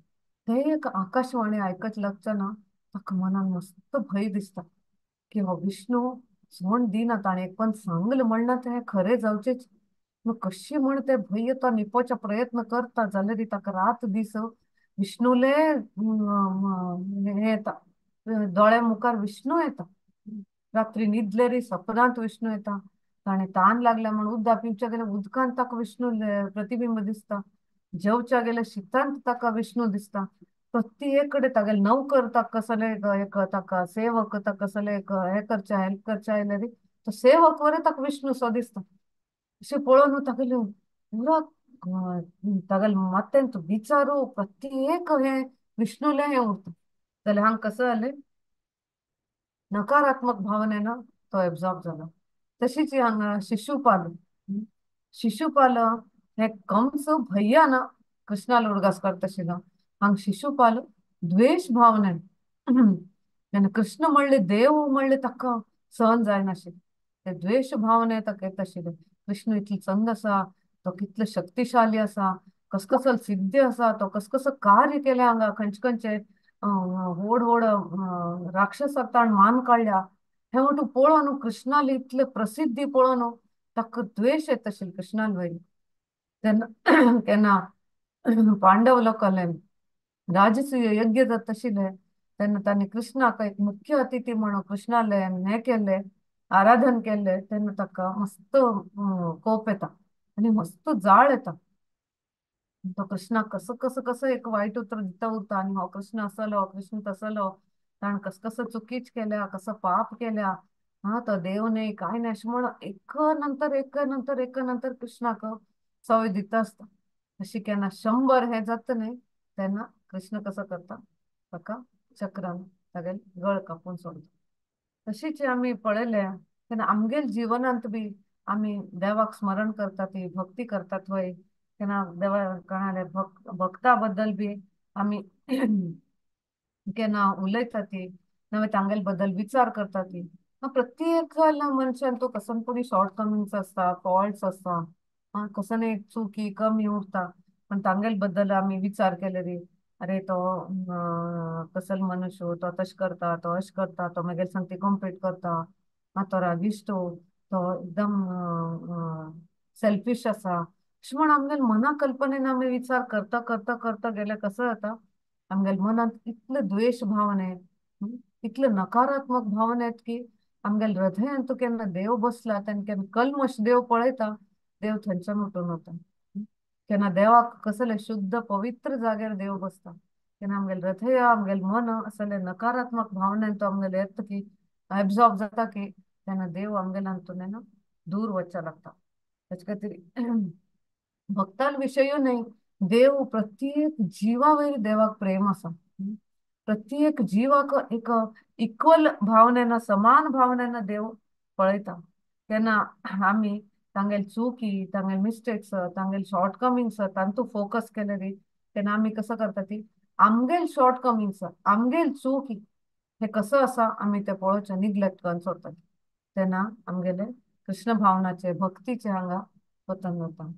ते एक आकाशवाणी आयकच लागचे ना ताका मनान मस्त भंय दिसता की हो विष्णू सोण दिना, ताणें एक पण सांगलें म्हणना तें खरें जावचेच. मग कशी म्हण ते भंय तो निपोवचो प्रयत्न करता जाल्यार ताका रात दीस विष्णूले हे येता, दोळ्या मुखार विष्णू येता, रात्री न्हिदलेरी सपनांत विष्णू येता. ताणें तान लागल्या म्हण उदक पिवच्या गेल्यार उदकांत ताका विष्णू प्रतिबिंब दिसता, जेवच्या गेल्यार शितांत ताका विष्णू दिसता. प्रत्येक कडेन तागेले नौकर ताका कसले एक ताका सेवक ताका कसले एक हें करचें हेल्प करचें आयल्यार तो सेवक वरी ताका विष्णू सो दिसता. अशें पळोवन तागेले पुरा तागेले माथ्यांत विचारू प्रत्येक हें विष्णूलें हें उरता. जाल्यार हांगा कसो जालें, नकारात्मक भावनेन तो एब्झॉर्ब जाला. तशीच हांगा शिशुपाल, शिशुपाल हे कंस भैयान कृष्णाल उडगास करता आशिल्लो. हांगा शिशुपाल द्वेश भावनेन तेन्ना कृष्ण म्हणले देव म्हणले ताका सहन जायनाशिल्लें, ते द्वेश भावने ताका येता आशिल्ले. कृष्ण इतलो चंद आसा, तो कितलो शक्तिशाली आसा, कसकसो सिद्धी आसा, तो कसकसो कार्य केलें हांगा, खंयचे खंयचे व्हड व्हड राक्षसाक ताणें मान काडल्या. हें म्हणटू पळोवन कृष्णाली इतले प्रसिद्धी पळोवन ताका द्वेश येता आशिल्लो कृष्णाल वयली. तेन्ना केन्ना पांडव लोकांले राजसूय यज्ञ जाता आशिल्लें तेन्ना तांणी कृष्णाक एक मुख्य अतिथी म्हणून कृष्णाले हें केल्लें, आराधन केल्लें. तेन्ना ताका मस्त कोप येता आनी मस्त जाळ येता. तो कृष्णाक कसो कसो कसो एक वायट उतर दिता उरता आनी हो कृष्ण असलो, कृष्ण तसलो, ताणें कस कसो चुकीच केल्या, कसो पाप केल्या, हा तो देव न्हय काय न्हय अशें म्हणून एक नंतर एक नंतर एक नंतर कृष्णाक सवय दिता आसता. अशी केन्ना 100 हें जाता न्हय तेन्ना कृष्ण कसो करता, ताका चक्रान तागेले गळ कापून सोडटा. तशीच आमी पळयलें तेन्ना आमगेले जिवनांत बी आमी देवाक स्मरण करतात, ती भक्ती करतात वय, केन्ना देवा कोणाले भक्ता बद्दल बी आमी केन्ना उलयता ती, नवे तांगेले बद्दल विचार करता ती. प्रत्येक मनशान तो कसन कोणी शॉर्ट कमिंग्स आसता, फॉल्ट्स आसता, कसन एक चुकी कमी उरता, पण तांगेले बद्दल आमी विचार केले रे, अरे तो कसल मनुष्य, तो तशें करता, तो अशें करता, तो मागीर सांगती कॉम्पीट करता, तो रागिश्ट, तो एकदम सेल्फिश आसा, अशें म्हण आमगेले मना कल्पनेन आमी विचार करता करता करता गेल्यार कसो जाता, आमगेले मनांत इतले द्वेश भावने, इतले नकारात्मक भावना येत की आमगेले हृदयांत केन्ना देव बसला तेन्ना केन्ना कल्मश देव पळयता, देव थंयच्यान उठून वता. केन्ना देवाक कसले शुद्ध पवित्र जाग्यार देव बसता, केन्ना आमगेले हृदय आमगेले मन असले नकारात्मक भावनेन तो आमगेले येता की एब्झॉर्ब जाता की तेन्ना देव आमगेले हातूंतल्यान दूर वचपाक लागता. ताचे खातीर भक्ताल विशयूय न्हय, देव प्रत्येक जिवा वयर देवाक प्रेम आसा, प्रत्येक जिवाक एक इक्वल भावनेन समान भावनेन देव पळयता. तेन्ना आमी तांगेले चुकी, तांगेले मिस्टेक्स, तांगेले शॉर्ट कमिंग्स तांतू फोकस केले री तेन्ना आमी कसो करता ती आमगेले शॉर्ट कमिंग्स, आमगेले चुकी हे कसो आसा आमी ते पळोवचें निग्लेक्ट करून सोडटा. तेन्ना आमगेले कृष्ण भावनाचे भक्तीचे हांगा पतन जाता.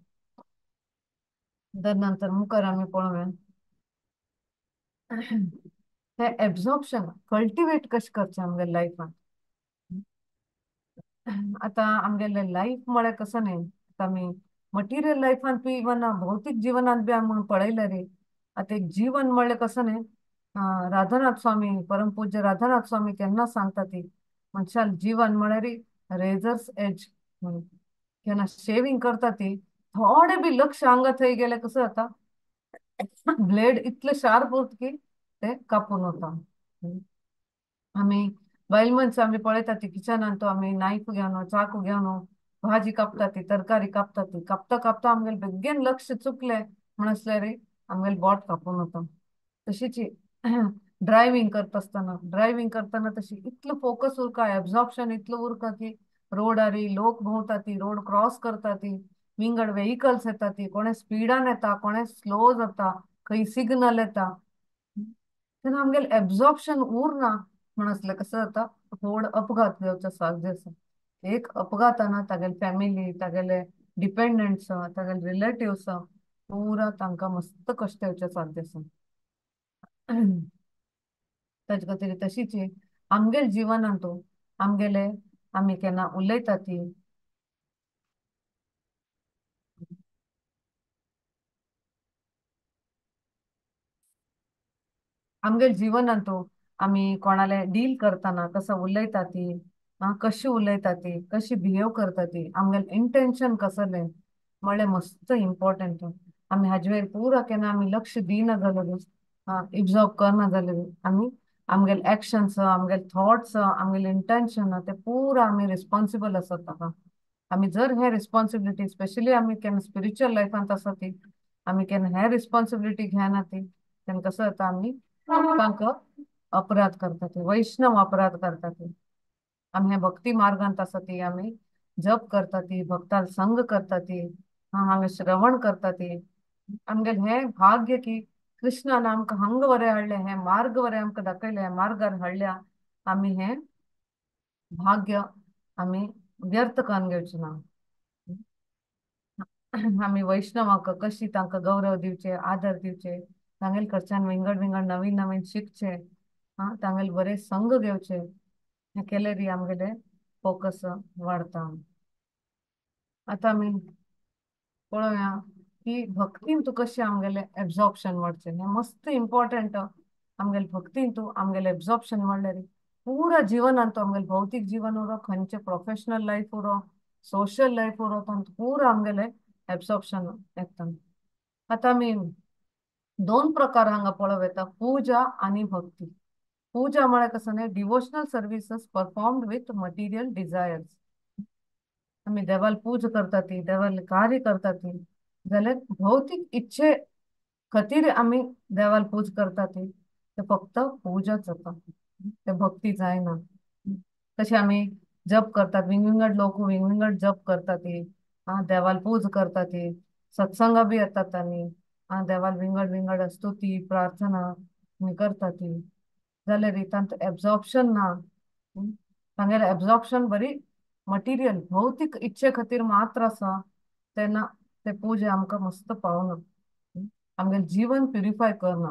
नंतर मुखार आमी पळोवया हे एब्झॉर्प्शन कल्टिवेट कशें करचें आमगेले लायफान. आतां आमगेले लायफ म्हळ्यार कसो न्हय, आतां आमी मटिरियल लायफान बी इवन भौतीक जिवनांत बी आमी पळयलें रे, आतां एक जीवन म्हळ्यार कसो न्हय, राधानाथ स्वामी परमपूज्य राधानाथ स्वामी केन्ना सांगता ती मनशाल जीवन म्हळ्यार रेजर्स एज म्हणून. केन्ना शेविंग करता ती थोडे बी लक्ष हांगा थंय गेलें कसं जाता, ब्लेड इतले शार्प उरता की ते कापून वता. आमी बायल मनशां आमी पळयता ती किचनान तो आमी नायफ घेवन चाकू घेवन भाजी कापता ती, तरकारी कापता ती, कापता कापता आमगेले बेगीन लक्ष चुकलें म्हणसल्यार आमगेले बोट कापून वता. तशीच ड्रायव्हिंग करता आसतना, ड्रायव्हिंग करतना तशी इतलो फोकस उरका, एब्जॉर्प्शन इतलो उरका की रोडारी लोक भोंवता ती, रोड क्रॉस करता ती, विंगड वेहिकल्स येता ती, कोणे स्पिडान येता, कोणे स्लो जाता, खंय सिग्नल येता, तेन्ना आमगेले एब्जॉर्प्शन उरना म्हणसले कसं जाता, व्हड अपघात जावचो साध्य आसा. एक अपघातान तागेले फॅमिली, तागेले डिपेंडंट्स, तागेले रिलेटिव्स पुरा तांकां मस्त कश्ट येवचे साध्य आसा. ताजे खातीर तशीच आमगेले जिवनांत आमगेले आमी केन्ना उलयता ती, आमगेले जिवनांत आमी कोणाले डील करतना कसो उलयता ती, कशी उलयता ती, कशी बिहेव करता ती, आमगेले इंटेन्शन कसलें म्हळ्यार मस्त इम्पॉर्टंट. आमी हाजे वयर पुरा केन्ना आमी लक्ष दिना जाल्यार, एब्जॉर्ब करना जाल्यार आमी आमगेले एक्शन्स, आमगेले थॉट्स, आमगेले इंटेन्शन ते पुरा आमी रिस्पॉन्सिबल आसात ताका. आमी जर हे रिस्पॉन्सिबिलिटी स्पेशली आमी केन्ना स्पिरिच्युअल लायफांत आसा ती, आमी केन्ना हे रिस्पॉन्सिबिलिटी घेना ती, तेन्ना कसो जाता आमी तांकां अपराध करता ती, वैष्णव अपराध करता ती. आमी हे भक्ती मार्गांत आसा ती, आमी जप करता ती, भक्ताल संग करता ती, हांगा श्रवण करता ती. आमगेले हे भाग्य की कृष्णान आमकां हांगा बरें हाडलें, हे मार्ग बरें आमकां दाखयलें, मार्गार हाडल्या, आमी हें भाग्य आमी व्यर्थ करून घेवचें ना. आमी वैष्णवाक कशी तांकां गौरव दिवचे, आदर दिवचे, तांगेले कडच्यान विंगड विंगड नवीन नवीन शिकचे, तांगेले बरे संग घेवचे, हें केल्यार आमगेले फोकस वाडता. आतां आमी पळोवया की भक्तीन तूं कशें आमगेलें एब्जॉर्प्शन वाडचें. हें मस्त इम्पॉर्टंट. आमगेले भक्तीन तूं आमगेलें एब्जॉर्प्शन वाडल्यार पुरा जिवनांत आमगेलें भौतीक जीवन उरो, खंयचें प्रोफेशनल लायफ उरो, सोशल लायफ उरो, तातूंत पुरा आमगेलें एब्जॉर्प्शन येता. आतां आमी दोन प्रकार हांगा पळोवं येता, पुजा आनी भक्ती. पुजा म्हळ्यार कसं न्ही, devotional services performed with material desires. आमी देवाल पूजा करता ती, देवाल कार्य करता ती, जाल्यार भौतीक इच्छे खातीर आमी देवाल पूजा करता ती, ते फक्त पुजाच जाता, ते भक्ती जायना. तशें आमी जप करतात, विंगविंगड लोक विंगविंगड जप करता ती, देवाल पूजा करता ती, सत्संगा बी येतात आनी देवाल विंगड विंगड स्तुती प्रार्थना आमी करता ती, जाल्यार तांतूं एब्जॉर्प्शन ना. तांगेलें एब्जॉर्प्शन बरी मटिरियल भौतीक इच्छे खातीर मात्र आसा, तेन्ना ते पुजा आमकां मस्त पावना, आमगेलें जीवन प्युरिफाय करना,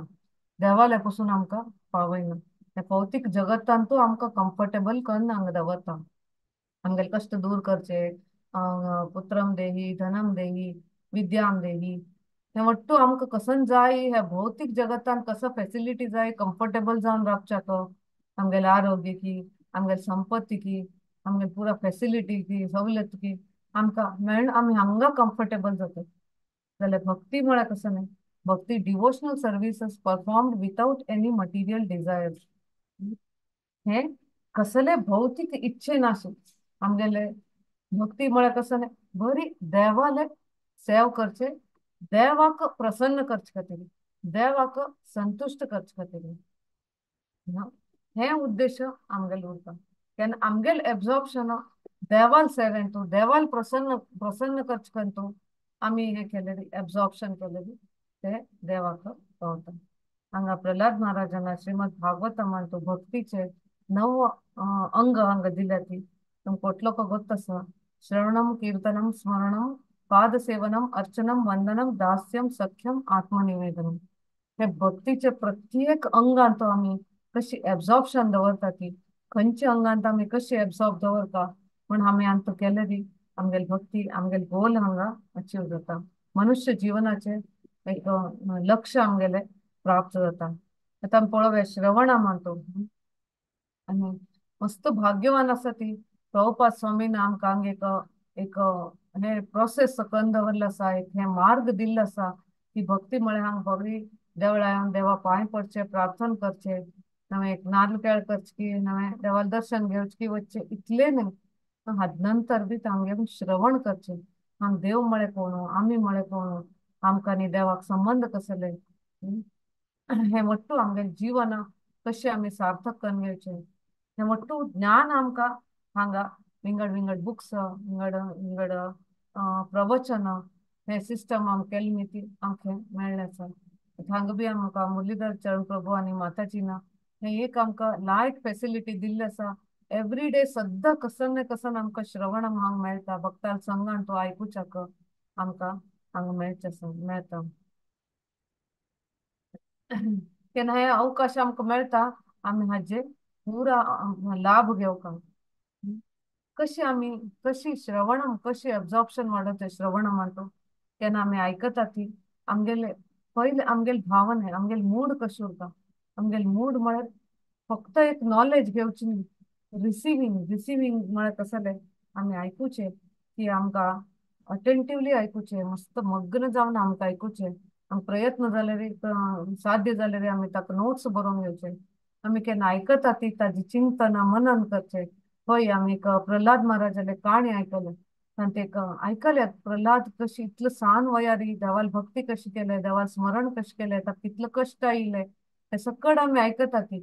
देवाले पसून आमकां पावयना, हे भौतीक जगतांतू आमकां कम्फर्टेबल करना, हांगा दवरता, आमगेले कश्ट दूर करचे, पुत्रम देही, धनम देही, विद्याम देही, हें वट्टू आमकां कसन जाय, ह्या भौतीक जगतान कसो फेसिलिटी जाय, कम्फर्टेबल जावन रावच्याक, आमगेलें आरोग्य की, आमगेले संपत्ती की, आमगेले पुरा फेसिलिटी की, सवलत की आमकां मेळ्ळ आमी हांगा कम्फर्टेबल जाता. जाल्यार भक्ती म्हळ्यार कसं न्ही, भक्ती devotional services performed without any material desires. हें कसले भौतीक इच्छे नासून आमगेले भक्ती म्हळ्यार कसं न्ही, बरी देवाले सेव करचे, देवाक प्रसन्न करचे खातीर, देवाक संतुश्ट करचे खातीर, हें उद्देश आमगेले उरता. तेन्ना आमगेले एब्जॉर्प्शन देवाल सेवेंतू, देवाल प्रसन्न प्रसन्न करचे खातीर आमी हें केलें, एब्जॉर्प्शन केलें, ते देवाक पावता. हांगा प्रल्हाद महाराजान श्रीमद भागवतमांतू भक्तीचे 9 अंग हांगा दिल्या ती तुमकां कोटलोको गोत्त आसा. श्रवणम, कीर्तनम, स्मरणम, पादसेवनम, अर्चनम, वंदनम, दास्यम, सख्यम, आत्मनिवेदनम. हे भक्तीचे प्रत्येक अंगांत आमी कशी एब्जॉर्प्शन दवरता ती, खंयच्या अंगांत आमी कशी एब्जॉर्ब दवरता म्हण आमी आमकां केलें दी आमगेली भक्ती, आमगेले गोल हांगा अचीव जाता, मनुष्य जीवनाचे एक लक्ष्य आमगेले प्राप्त जाता. आतां आमी पळोवया श्रवणा म्हणतो आनी मस्त भाग्यवान आसा ती प्रभुपाद स्वामीन आमकां एक एक हे प्रोसेस करून दवरलो आसा, एक हे मार्ग दिल्लो आसा की भक्ती म्हळ्यार हांगा बरी देवळा येवन देवा पांय पडचे, प्रार्थना करचे, नवें एक नाल्ल केळ करचे की नवें देवाल दर्शन घेवचें की वचचें, इतलें न्हय हात नंतर बी तांगे श्रवण करचें. हांग देव म्हळें कोण, आमी म्हळें कोण, आमकां न्ही देवाक संबंद कसले, हें वट्टू आमगे जिवन कशें आमी सार्थक करून घेवचें, हें वट्टू ज्ञान आमकां हांगा विंगड विंगड बुक्स, विंगड विंगड प्रवचन हे सिस्टम आमकां केल्ली न्ही ती आमकां मेळ्ळें आसा. हांगा बी आमकां मुरलीधर चरण प्रभू आनी माताजी ना हें एक आमकां लायक फेसिलिटी दिल्ली आसा. एवरी डे सद्दां कसन ना कसन आमकां श्रवण हांगा मेळटा, भक्ताल संगान तो आयकुच्याक आमकां हांगा मेळचें आसा, मेळटा. केन्ना हे अवकाश आमकां मेळटा आमी हाजे पुरा लाभ घेवपाक. कशी आमी कशी श्रवणम कशी एब्जॉर्प्शन वाडोवचें श्रवणम म्हणटा केन्ना आमी आयकता ती आमगेले पयले आमगेले भावना आमगेले मूड कशें उरता. आमगेले मूड म्हळ्यार फक्त एक नॉलेज घेवची न्ही, रिसिवींग रिसिवींग म्हळ्यार कसलें आमी आयकुचें की आमकां अटेंटिवली आयकुचें, मस्त मग्न जावन आमकां आयकुचें. आमकां प्रयत्न जाल्यार साध्य जाल्यार आमी ताका नोट्स बरोवन घेवचे. आमी केन्ना आयकता ती ताजी चिंतन मनन करचें. हय आमी एक प्रल्हाद महाराजाले काणी आयकले आनी ते आयकल्यात प्रल्हाद कशी इतलो सान वयार देवाल भक्ती कशी केले, देवाल स्मरण कशें केलें, ताका कितलो कश्ट आयिल्ले हें सगळें आमी आयकता ती.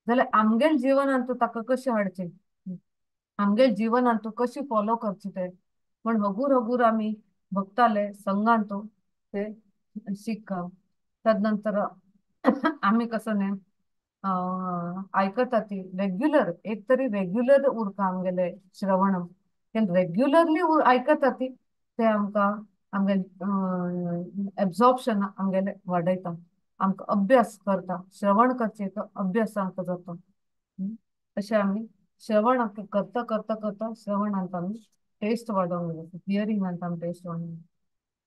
जाल्यार आमगेले जिवनांत तूं ताका कशें हाडचें, आमगेले जिवनांत तूं कशी फॉलो करचें तें पण हगूर हगूर आमी भक्ताले संगान तूं ते शिक्का. तदनंतर आमी कसो न्ही आयकता ती रेग्युलर एक तरी रेग्युलर उरता आमगेले श्रवणम, तेन्ना रेग्युलरली आयकता ती ते आमकां आमगेले एब्जॉर्प्शन आमगेले वाडयता, आमकां अभ्यास करता, श्रवण करचें तो अभ्यास आमकां जाता. अशें आमी श्रवण करता करता करता श्रवणांत आमी टेस्ट वाडोवंक जाता, हियरिंगांत आमी टेस्ट वाडोवंक.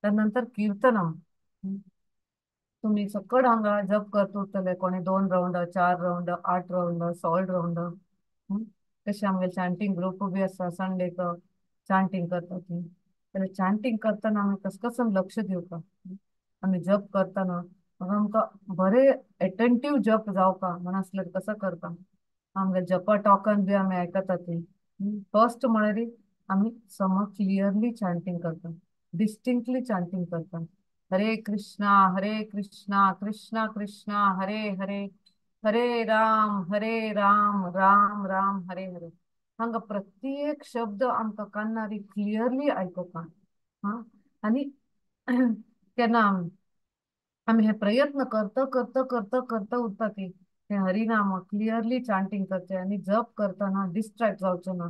त्यानंतर कीर्तनम, तुमी सकड हांगा जप करत उरतले, कोणी 2 रावंड, 4 रावंड, 8 रावंड, 16 रावंड. तशें आमगेले चांटींग ग्रुप बी आसा, संडेक चांटींग करता ती. जाल्यार चांटींग करतना आमी कस कसन लक्ष दिवपा, आमी जप करतना आमकां बरें एटेंटीव जप जावपा म्हण आसल्यार कसो करता. आमगे जपा टॉकन बी आमी आयकता ती. फर्स्ट म्हळ्यार आमी सम क्लियरली चांटींग करता, डिस्टिंक्टली चांटींग करता. हरे कृष्णा हरे कृष्णा कृष्णा कृष्णा हरे हरे, हरे राम हरे राम राम राम हरे हरे. हांगा प्रत्येक शब्द आमकां कान्नारी क्लियरली आयकुपा. हां आनी केन्ना आमी हे प्रयत्न करता करता करता करता उरता ती हे हरिनाम क्लियरली चांटींग करचें आनी जप करतना डिस्ट्रेक्ट जावचें ना.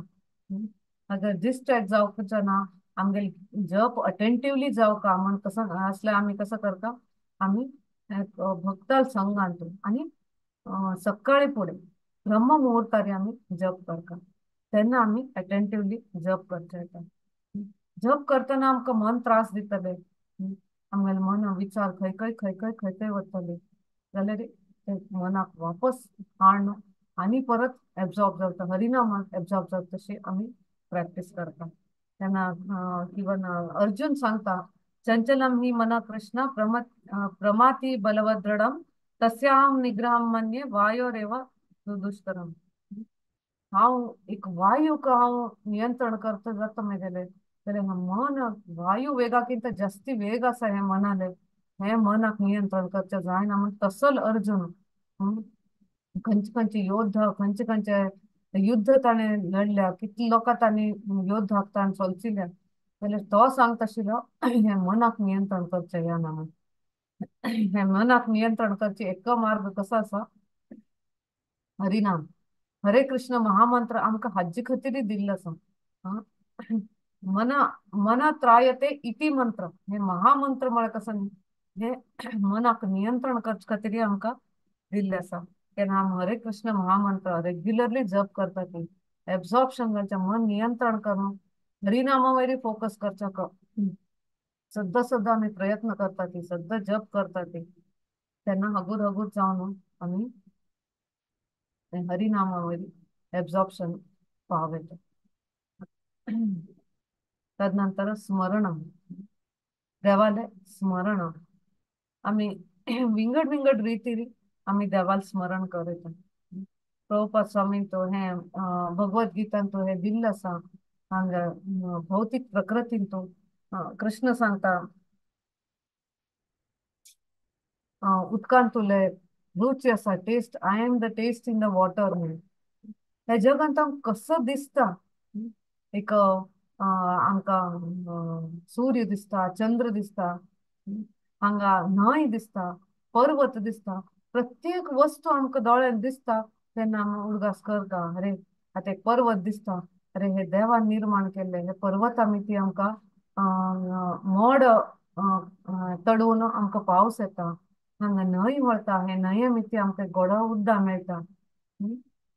अगर डिस्ट्रेक्ट जावचें ना आमगेले जप अटेंटिवली जावका म्हण कसो आसल्यार आमी कसो करता, आमी भक्ताल संगांत आनी सकाळी फुडें ब्रह्म मुहूर्तार आमी जप करता तेन्ना आमी अटेंटिवली जप करचे येता. जप करतना आमकां मन त्रास दितले, आमगेले मन विचार खंय खंय खंय खंय खंय खंय वतले, जाल्यार ते मनाक वापस हाडून आनी परत एब्जॉर्ब जाता, हरिनामाक एब्जॉर्ब जाता तशी आमी प्रॅक्टीस करता. तेन्ना इवन अर्जुन सांगता चंचलम ही मना कृष्ण प्रमाती बलवद्रढम तस्याहं निग्रहं मन्ये वायोरेव दुष्करम. हांव एक वायूक हांव नियंत्रण करता जाता मेगेले, जाल्यार मन वायू वेगाकिंत जास्ती वेग आसा हे मनाले, हे मनाक नियंत्रण करचें जायना म्हण तसल अर्जुन खंयचे खंयचे योद्धा खंयचे खंयचे युद्ध ताणें लढल्या, कितले लोकां ताणें योद्धाक ताणें सोलचिल्या, जाल्यार तो सांगता आशिल्लो हें मनाक नियंत्रण करचें ह्या ना म्हण. हें मनाक नियंत्रण करचें एक मार्ग कसो आसा, हरिनाम हरे कृष्ण महामंत्र आमकां हाजे खातीर दिल्लो आसा. मना मना त्रायते इति मंत्र, हे महामंत्र म्हळ्यार कसो न्ही, हे मनाक नियंत्रण करचे खातीर आमकां दिल्लें आसा. तेन्ना आमी हरे कृष्ण महामंत्र रेग्युलरली जप करता ती एब्जॉर्प्शन जावचें, मन नियंत्रण करून हरिनामा वयर फोकस करचें. सद्दां सद्दां आमी प्रयत्न करता ती, सद्दां जप करता ती, तेन्ना हगूर हगूर जावन आमी हरिनामा वयर एब्जॉर्प्शन पावयता. तदनंतर स्मरणम, देवाले स्मरण। आमी विंगड विंगड रितीन आमी देवाल स्मरण करता। प्रभुपाद स्वामीन तो हें भगवद गीतान तो हें दिल्लें आसा। हांगा भौतीक प्रकृतीन तो कृष्ण सांगता उदकान तुले रुची आसा, taste, I am the taste in the water म्हणून। ह्या जगांत आमकां कसो दिसता, एक आमकां सूर्य दिसता, चंद्र दिसता, हांगा न्हंय दिसता, पर्वत दिसता, प्रत्येक वस्तू आमकां दोळ्यान दिसता तेन्ना आमी उडगास करता, अरे आतां एक पर्वत दिसता, अरे हे देवान निर्माण केल्ले हे पर्वता ती आमकां मोड तडून आमकां पावस येता, हांगा न्हंय वळता, हे न्हंये मिती आमकां गोडो उद्दां मेळटा,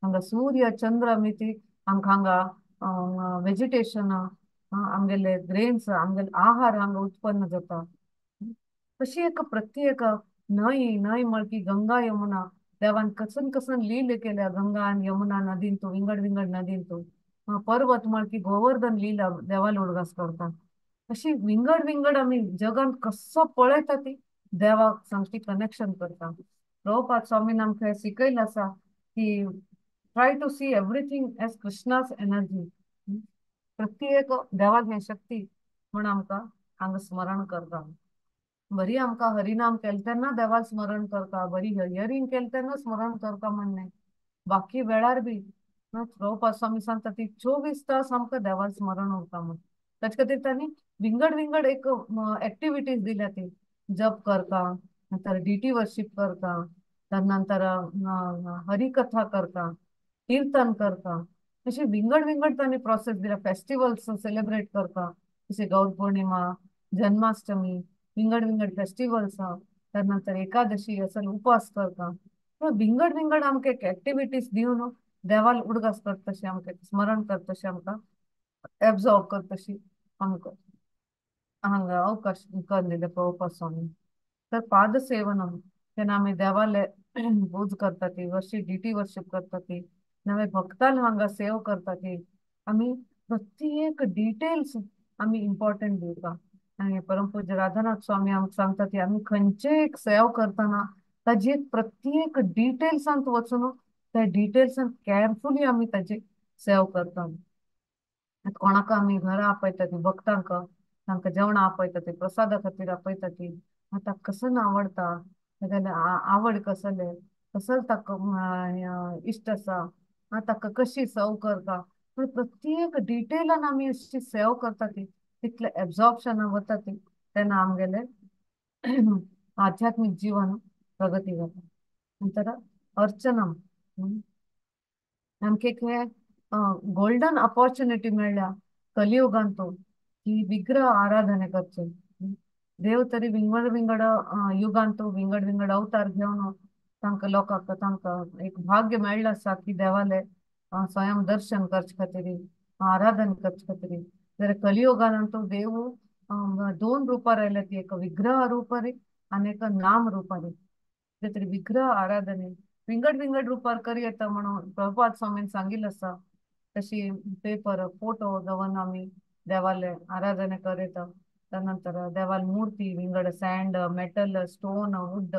हांगा सूर्य चंद्र मिती आमकां हांगा वेजिटेशन, आमगेले ग्रेन्स, आमगेले आहार हांगा उत्पन्न जाता। अशी एक प्रत्येक न्हंय न्हंय म्हळकी गंगा यमुना देवान कसन कसन लीले केल्या गंगा आनी यमुना नदींतू, विंगड विंगड नदींतू, पर्वत म्हळकी गोवर्धन लीला देवाल उडगास करता। अशी विंगड विंगड आमी जगान कसो पळयता ती देवाक सामकी कनेक्शन करता। प्रभुपाद स्वामीन आमकां शिकयलें आसा की try to see everything as Krishna's energy. प्रत्येक देवाक हें शक्ती म्हूण आमकां हांगा स्मरण करता। बरी आमकां हरिनाम केलें तेन्ना देवाक स्मरण करता, बरी हियरींग केलें तेन्ना स्मरण करता म्हणलें, बाकी वेळार बी प्रभुपाद स्वामी सांगता ती 24 तास आमकां देवाक स्मरण उरता म्हूण। ताचे खातीर तांणी विंगड विंगड एक एक्टिविटीज दिल्या, ती जप करता, नंतर डिटी वर्शिप करता, नंतर हरिकथा करता, कीर्तन करता, अशी विंगड विंगड तांणी प्रोसेस दिल्या। फेस्टिवल्स सेलिब्रेट करता, जशे गौर पौर्णिमा, जन्माष्टमी, विंगड विंगड फेस्टिवल्स, त्यानंतर एकादशी असल उपास करता। विंगड विंगड आमकां एक एक्टिविटीज दिवन देवाल उडगास करता तशें आमकां स्मरण करता तशें आमकां एब्जॉर्ब करता तशी आमकां हांगा अवकाश करून दिले प्रभुपाद स्वामी। तर पादसेवनम तेन्ना आमी देवाले पूज करता ती, वर्शिप, डिटी वर्शिप करता ती, नवे भक्ताल हांगा सेव करता ती, आमी प्रत्येक डिटेल्स आमी इम्पॉर्टंट दिवपा। आनी परमपूज्य राधानाथ स्वामी आमकां सांगता ती आमी खंयचे एक सेव करतना ताजी एक प्रत्येक डिटेल्सांत वचून त्या डिटेल्सांत केअरफुली आमी ताजी सेव करता। कोणाक आमी घरा आपयता ती भक्तांक, तांकां जेवणां आपयता ती, प्रसादा खातीर आपयता ती, आतां कसं आवडटा, तागेले आवड कसले, कसल ताका इश्ट आसा, ताका कशी सेव करता, पूण प्रत्येक डिटेलान आमी अशी सेव करता ती तितले एब्जॉर्प्शन वता ती तेन्ना आमगेले आध्यात्मीक जीवन प्रगती जाता। नंतर अर्चनम, आमकां एक हे गोल्डन ऑपॉर्च्युनिटी मेळ्ळ्या कलियुगान तो की विग्रह आराधने करचे। देव तरी विंगड विंगड युगान तो विंगड विंगड अवतार घेवन तांकां लोकांक तांकां एक भाग्य मेळ्ळें आसा की देवाले स्वयं दर्शन करचे खातीर, आराधन करचे खातीर। जाल्यार कलियुगान तो देव दोन रुपार आयल्या ती, एक विग्रह रुपार आनी एक नाम रुपार। तरी विग्रह आराधने विंगड विंगड रुपार करी येता म्हणून प्रभुपाद स्वामीन सांगिल्लें आसा। तशी पेपर फोटो दवरून आमी देवाले आराधने करता, त्यानंतर देवाल मूर्ती विंगड सँड, मेटल, स्टोन, वुड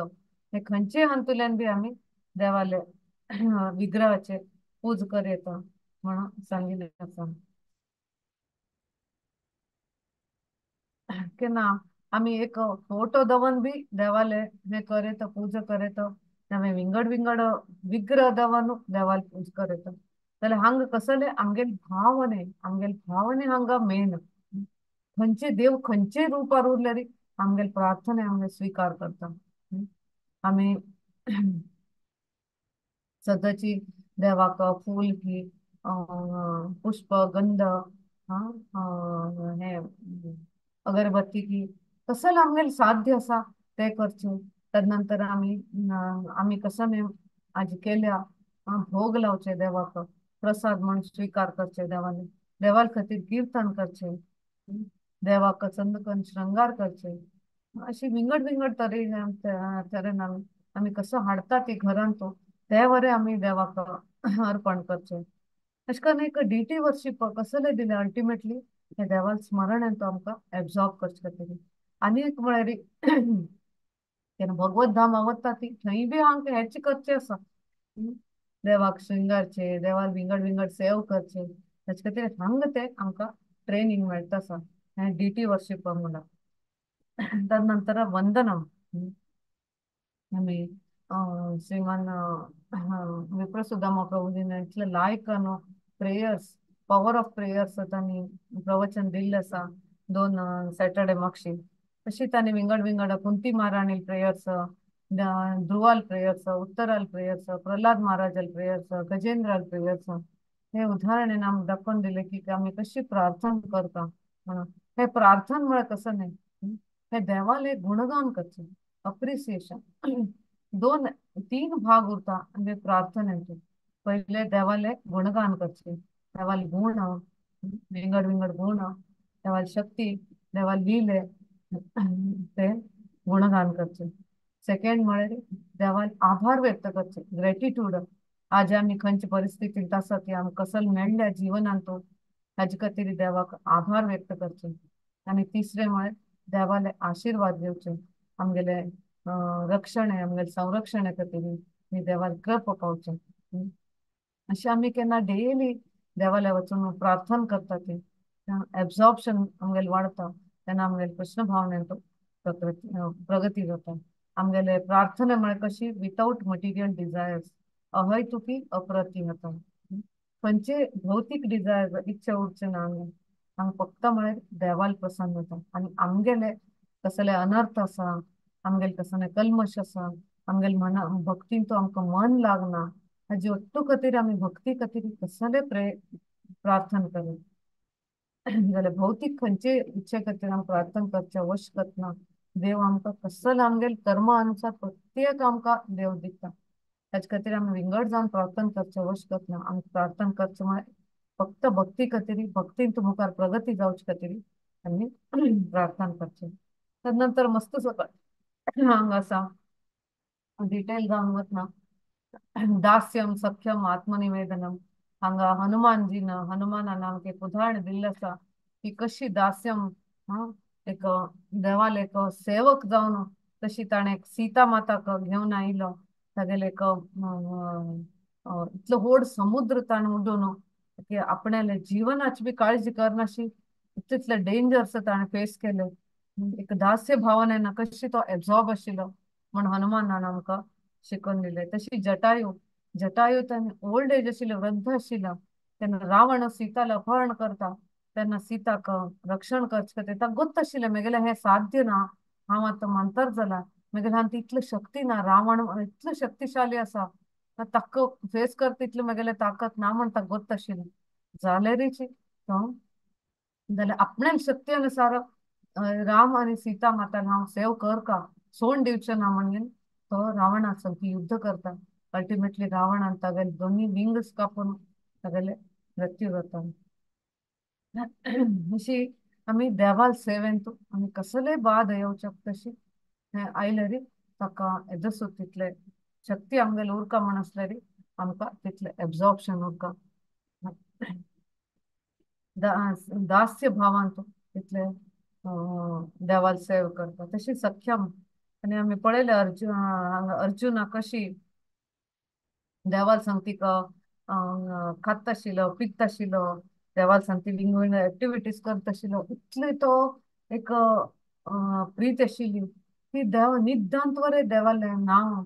हे खंयचे हातूंतल्यान बी आमी देवाले विग्रहाचे पूज करता म्हणून सांगिल्लें आसा। केन्ना आमी एक फोटो दवरून बी देवाले हे करता, पूजा करता, आमी विंगड विंगड विग्रह दवरून देवाल पूज करता। जाल्यार हांगा कसले आमगेले भावने, आमगेले भावने हांगा मेन, खंयचे देव खंयचे रुपार उरल्यार आमगेले प्रार्थने आमगे स्विकार करता। आमी सदांची देवाक फूल की पुष्प, गंध, हे अगरबत्ती की कसले आमगेले साध्य आसा ते करचे। तदनंतर आमी आमी कसं आज केल्या भोग लावचे देवाक, प्रसाद म्हूण स्विकार करचे देवाने, देवाल खातीर कीर्तन करचे, देवाक चंदकन श्रृंगार करचे, अशी विंगड विंगड तरेन तरेन आमी आमी कसो हाडटा ती घरान तो ते वरे आमी देवाक अर्पण करचे। अशें करून एक डिटी वर्शिप कसले दिले अल्टिमेटली हे देवाल स्मरण तो आमकां एब्जॉर्ब करचे खातीर. आनी एक म्हळ्यार तेन्ना भगवत धामा वता ती थंय बी आमकां हेच करचें आसा, देवाक शृंगारचे, देवाक विंगड विंगड सेव करचे, ताचे खातीर हांगा ते आमकां ट्रेनिंग मेळटा आसा हें डिटी वर्शिप म्हणून. तदनंतर वंदनम आमी श्रीमान विप्रसुदामा प्रभुजीन इतले लायक न्हू प्रेयर्स, पॉवर ऑफ प्रेयर्स तांणी प्रवचन दिल्लें आसा 2 सॅटर्डे मागशी. तशी तांणी विंगड विंगड कुंती महाराणी प्रेयर्स, ध्रुवाल प्रेयर्स, उत्तराल प्रेयर्स, प्रल्हाद महाराजाल प्रेयर्स, गजेंद्राल प्रेयर्स, हे उदाहरण आमकां दाखोवन दिलें की आमी कशी प्रार्थना करता म्हणून. हे प्रार्थना म्हळ्यार कसं न्ही, हे देवाले गुणगान करचें, अप्रिसिएशन. 2-3 भाग उरता आमगे प्रार्थनेचे. पयले देवाले गुणगान करचें, देवाले गुण, विंगड विंगड गुण, देवाले शक्ती, देवाले लिले ते गुणगान करचें. सेकंड म्हळ्यार देवाले आभार व्यक्त करचे, ग्रेटिट्यूड. आज आमी खंयचे परिस्थितींत आसा ती आमकां कसल मेळ्ळ्या जिवनांत तो हाजे खातीर देवाक आभार व्यक्त करचे. आनी तिसरें म्हळ्यार देवाले आशिर्वाद घेवचे, आमगेले रक्षण आमगेले संरक्षण खातीर आनी देवाले कृपा पावचें. अशें आमी केन्ना डेली देवाले वचून प्रार्थना करता ती एब्जॉर्प्शन आमगेलें वाडता, तेन्ना आमगेले कृष्ण भावनेन प्रगती जाता. आमगेले प्रार्थना म्हळ्यार कशी विथआउट मटिरियल डिजायर्स, अहैतुकी अप्रतिहत, खंयचे भौतीक डिजायर्स इच्छा उरचे ना आमगे, आमी फक्त म्हळ्यार देवाल प्रसन्न जाता. आनी आमगेले कसले अनर्थ आसा, आमगेले कसले कल्मश आसा, आमगेले मना भक्तीन तो आमकां मन लागना, हाजे ഒट्टू खातीर आमी भक्ती खातीर कसले प्रार्थना करूं जाल्यार भौतीक खंयचे इच्छे खातीर आमी प्रार्थना करचें आवश्यकत ना. देव आमकां कसलो आमगेले कर्मा अनुसार प्रत्येक आमकां देव दिता, ताचे खातीर आमी विंगड जावन प्रार्थना करचें आवश्यकत ना. आमी प्रार्थना करचें म्हळ्यार फक्त भक्ती खातीर, भक्तीन मुखार प्रगती जावचे खातीर आमी प्रार्थना करचें. तदनंतर मस्त सगळें हांगा आसा, डिटेल जावन वतना. दास्यम सख्यम आत्मनिवेदनम, हांगा हनुमानजीन हनुमानान आमकां एक उदाहरण दिल्लें आसा की कशी दास्यम एक देवाल एक सेवक जावन तशी ताणें एक सीता माताक घेवन आयलो, तागेले एक इतलो व्हड समुद्र ताणें उडोवन की आपणाले जिवनाची बी काळजी करनाशी तितले डेंजर्स ताणें फेस केले. एक दास्य भावनेन कशी तो एब्जॉर्ब आशिल्लो म्हण हनुमानान आमकां शिकोवन दिलें. तशी जटायू, जटायू ताणें ओल्ड एज आशिल्लो, वृद्ध आशिल्लो, तेन्ना रावण सीताला अपहरण करता तेन्ना सीताक रक्षण करचें खातीर ताका गोत्त आशिल्लें म्हगेलें हें साध्य ना, हांव आतां म्हातार जाला, म्हगेले हांव तितली शक्ती ना, रावण इतलो शक्तिशाली आसा, ताका फेस करता तितली म्हगेलें ताकत ना म्हण ताका गोत्त आशिल्लें. जाल्यारीच तो जाल्यार आपणाले शक्ती अनुसार राम आनी सीता मातान हांव सेव कर का सोड दिवचें ना म्हणून तो रावणा संग युद्ध करता. अल्टिमेटली रावणान तागेले दोनी विंग्स कापून तागेले मृत्यू जाता. अशी आमी देवाल सेवेंत आमी कसलेय बाद येवचे तशी हें आयल्यार ताका एदसू तितले शक्ती आमगेले उरका म्हण आसल्यार आमकां तितलें एब्जॉर्प्शन उरका, दास्य भावांत तितले देवाल सेव करता. तशी सख्यम आनी आमी पळयलें अर्जुना कशी देवाल सांगती खात आशिल्लो, पित आशिल्लो, देवाल सांगती विंगड विंगड एक्टिविटीज करता आशिल्लो, इतली तो एक प्रीत आशिल्ली की देव निदांत वरे देवालें नांव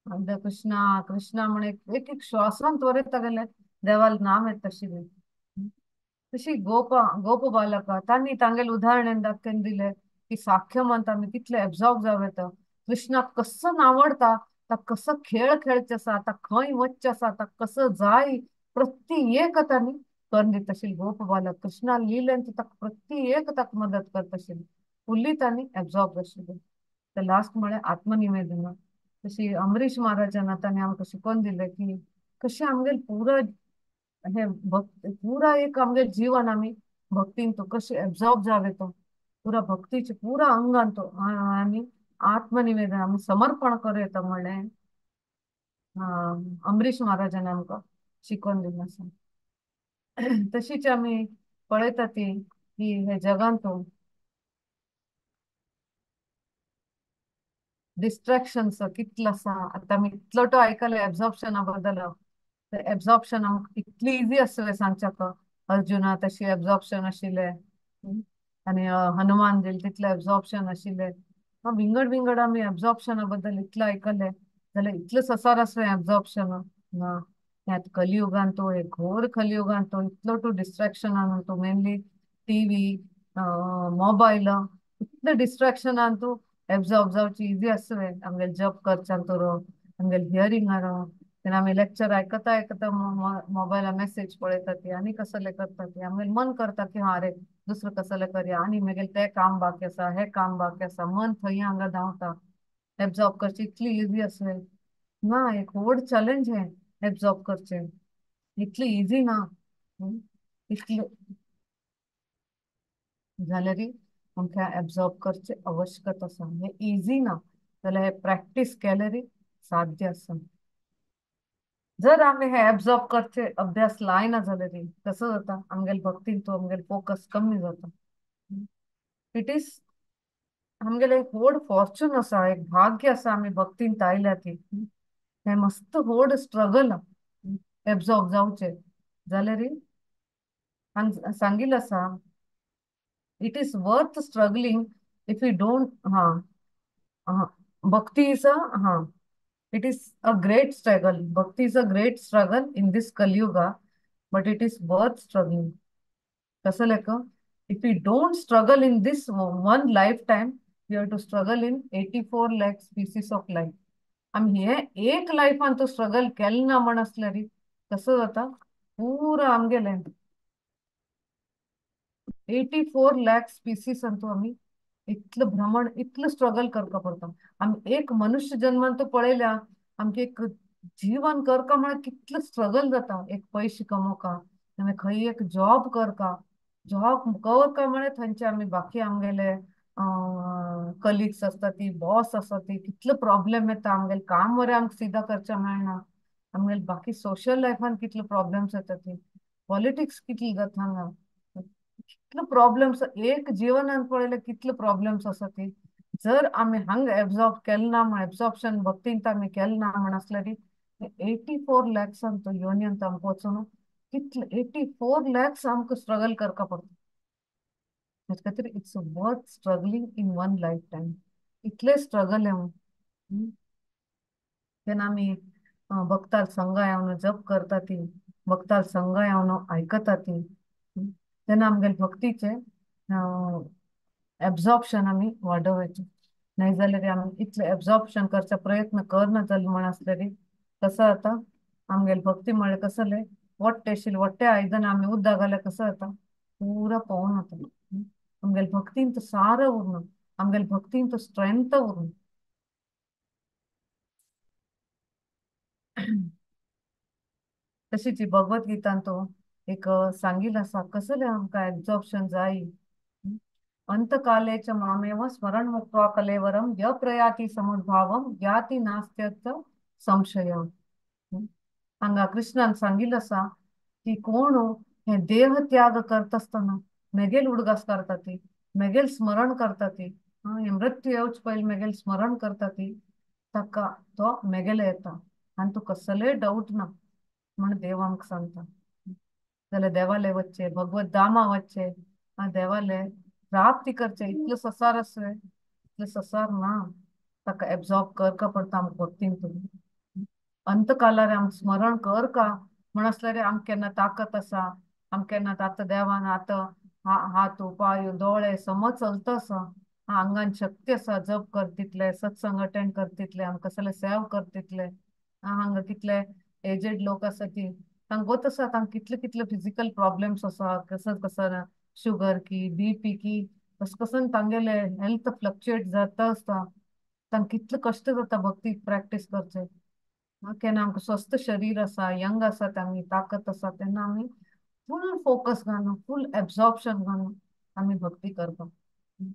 कृष्णा कृष्णा म्हण एक एक श्वासांत वरे तागेलें देवाल नांव येता आशिल्लें. तशी गोप गोप बालक तांणी तांगेलें उदाहरण दाखोवन दिलें की साख्यमंत आमी कितले एब्जॉर्ब जावं येता, कृष्णाक कसो नावडटा, ताका कसो खेळ खेळचो आसा, ताका खंय वचचें आसा, ताका कसो जाय प्रत्येक तांणी करून दिता आशिल्लें. गोप बालक कृष्णा लिलेन ताका प्रत्येक ताका मदत करता आशिल्ली, फुल्ली तांणी एब्जॉर्ब आशिल्लें. तर लास्ट म्हळ्यार आत्मनिवेदन. तशी अमरीश महाराजान तांणी आमकां शिकोवन दिलें की कशें आमगेलें पुरा हे भक्त पुरा एक आमगेलें जीवन आमी भक्तीन तो कशें एब्जॉर्ब जावं येता, पुरा भक्तीचे पुरा अंगान तो आनी आत्मनिवेदन आमी समर्पण करूं येता म्हणलें अमरीश महाराजान आमकां शिकोवन दिलें आसा. तशीच आमी पळयता ती की हे जगांत डिस्ट्रॅक्शन्स कितलो आसा. आतां आमी इतलो तो आयकले एब्जॉर्प्शना बद्दल. एब्जॉर्प्शन आमकां इतली इजी आसलें सांगच्याक. अर्जुना तशी एब्जॉर्प्शन आशिल्लें आनी हनुमान दिल तितलें एब्जॉर्प्शन आशिल्लें. विंगड विंगड आमी एब्जॉर्प्शना बद्दल इतलें आयकलें जाल्यार इतलें ससार आसलें एब्जॉर्प्शन ना. ह्या कलियुगान तो हे घोर कलियुगान तो इतलो टू डिस्ट्रॅक्शनान तो मेनली टीव्ही मोबायल इतलें डिस्ट्रॅक्शनान तूं एब्जॉर्ब जावची इजी आसलें. आमगेले जप करच्यान तर आमगेले हियरिंगार तेन्ना आमी लेक्चर आयकता आयकता मोबायलार मेसेज पळयता ती आनी कसले करता ती आमगेले मन करता की हा रे दुसरें कसले करया आनी मागीर तें काम बाकी आसा हें काम बाकी आसा मन थंय हांगा धांवता. एब्जॉर्ब करची इतली इजी आसलें ना. एक व्हड चॅलेंज हें एब्जॉर्ब करचें इतली इजी ना. इतलें जाल्यार आमकां एब्जॉर्ब करचें आवश्यकता आसा. हें इजी ना जाल्यार हें प्रॅक्टीस केल्यार साध्य आसा. जर आमी हे एब्जॉर्ब करचे अभ्यास लायना जाल्यार कसो जाता आमगेले भक्तीन तो आमगेले फोकस कमी जाता. It is आमगेले एक व्हड फॉर्च्यून आसा, एक भाग्य आसा आमी भक्तीन आयल्या ती. हें मस्त व्हड स्ट्रगल एब्जॉर्ब जावचें जाल्यार हांगा सांगिल्लें आसा it is worth struggling if you don't. हाँ भक्ति is a हाँ it is a great struggle. Bhakti is a great struggle in this Kaliyuga but it is worth struggling. कसं लेख if you don't struggle in this one life time you have to struggle in 84 lakh species of life. आमी हे एक लायफान तो स्ट्रगल केलें ना म्हण आसल्यार कसं जाता पुरा आमगेलें 84 लाख स्पीसीस अंतू आमी इतलें भ्रमण इतलें स्ट्रगल करपा पडटा. आमी एक मनुष्य जन्मान तो पळयल्या आमचें एक जीवन करका म्हळ्यार कितलें स्ट्रगल जाता. एक पयशे कमोवका आमी खंय एक जॉब करका, जॉब करका म्हळ्यार थंयचे आमी बाकी आमगेले कलिग्स आसता ती बॉस आसता ती कितले प्रॉब्लेम येता. आमगेले काम बरें आमकां सिदा करचें मेळना. आमगेले बाकी सोशल लायफान कितले प्रॉब्लेम्स येता ती पॉलिटिक्स कितली जाता हांगा कितले प्रॉब्लेम्स एक जीवनान पळयल्यार कितले प्रॉब्लेम्स आसा ती. जर आमी हांगा एब्जॉर्ब केलें ना म्हण एब्जॉर्प्शन भक्तींत आमी केलें ना म्हण आसल्यार 84 लॅक्सान तो योनियन आमकां वचून कितले 84 लॅक्स आमकां स्ट्रगल करपा पडटा. तेचे खातीर it's worth struggling in one life time. इतलें स्ट्रगल हें. तेन्ना आमी भक्ताल संघा येवन जप करता ती भक्ताल संघा येवन आयकता ती तेन्ना आमगेले भक्तीचें एब्जॉर्प्शन आमी वाडोवपाचें. नाही जाल्यार आमी इतलें एब्जॉर्प्शन करचे प्रयत्न करना जालें म्हण आसल्यार कसो जाता आमगेले भक्ती म्हळ्यार कसलें वट्टे आशिल्लें वट्टे आयदनां आमी उदक घाल्यार कसो जाता पुरा पोवन वता. आमगेले भक्तीन तो सारो उरना, आमगेले भक्तीन तो स्ट्रेंथ उरना. तशीच भगवत गीतान तो एक सांगिल्लें आसा कसलें आमकां एब्जॉर्प्शन जाय. अंतकाले च मामेव स्मरण मुक्त्वा कलेवरम य प्रयाति समुद्भावम याति नास्त्यत्र संशय. हांगा कृष्णान सांगिल्लें आसा की कोण हे देह त्याग करता आसतना मेगेल उडगास करता ती मेगेल स्मरण करता ती हे मृत्यू येवचे पयलीं मेगेल स्मरण करता ती ताका तो मेगेले येता आनी तो कसलेय डावट ना म्हण देव आमकां सांगता. जाल्यार देवाले वच्चे भगवत धामा वच्चे देवाले प्राप्ती करचे इतलो संवसार आसलें इतलो संवसार ना ताका एब्जॉर्ब करका पडटा आमकां भक्तीन. तुमी अंतकालार आमकां स्मरण करका म्हण आसल्यार आमकां केन्ना ताकत आसा आमकां केन्ना आतां देवान आतां हात पांय दोळे समज चलता आसा आंगान शक्ती आसा जप करतितले सत्संग अटेंड करतितले आमकां कसले सेव करतितले. हांगा कितले एजेड लोक आसा ती तांकां गोत आसा तांकां कितले कितले फिजिकल प्रॉब्लेम्स आसा कसं कसं शुगर की बीपी की कस कसन तांगेले हेल्थ फ्लक्चुएट जाता आसता तांकां कितले कश्ट जाता भक्ती प्रॅक्टीस करचे. केन्ना आमकां स्वस्थ शरीर आसा यंग आसा आमी ताकत आसा तेन्ना आमी फूल फोकस घालून फूल एब्जॉर्प्शन घालून आमी भक्ती करपाक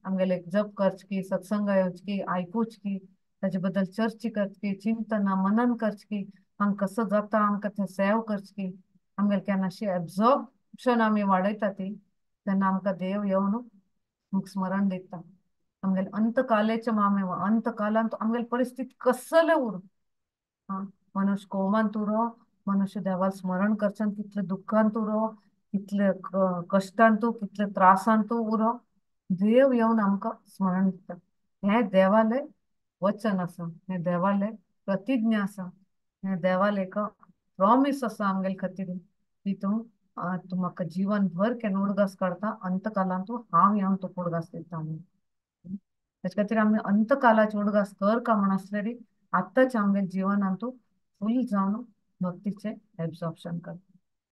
आमगेले जप करची सत्संग येवची आयकुची ताजे बद्दल चर्चा करची चिंतना मनन करची हांगा कसो जाता आमकां तें सेव करची आमगेले केन्ना अशी एब्जॉर्प्शन आमी वाडयता ती तेन्ना आमकां देव येवन स्मरण दिता. आमगेले अंतकालेचे मामेव, अंतकालांत आमगेली परिस्थिती कसले उरूं, मनुष्य कोमांत उरो, मनुष्य देवाक स्मरण करच्यान कितले दुख्खांत उरो, कितले कश्टांतू, कितले त्रासांतू उरो, देव येवन आमकां स्मरण दिता. हें देवालें वचन आसा, हें देवालें प्रतिज्ञा आसा, हें देवालें एक प्रॉमीस आसा आमगेले खातीर की तूं तूं म्हाका जीवन भर केन्ना उडगास काडटा, अंतकालांत हांव येवन तुका उडगास दिता म्हणून. तेचे खातीर आमी अंतकालाचे उडगास कर का म्हण आसलेरी आत्ताच आमगे जिवनांतू फूल जावन भक्तीचें एब्जॉर्प्शन करता.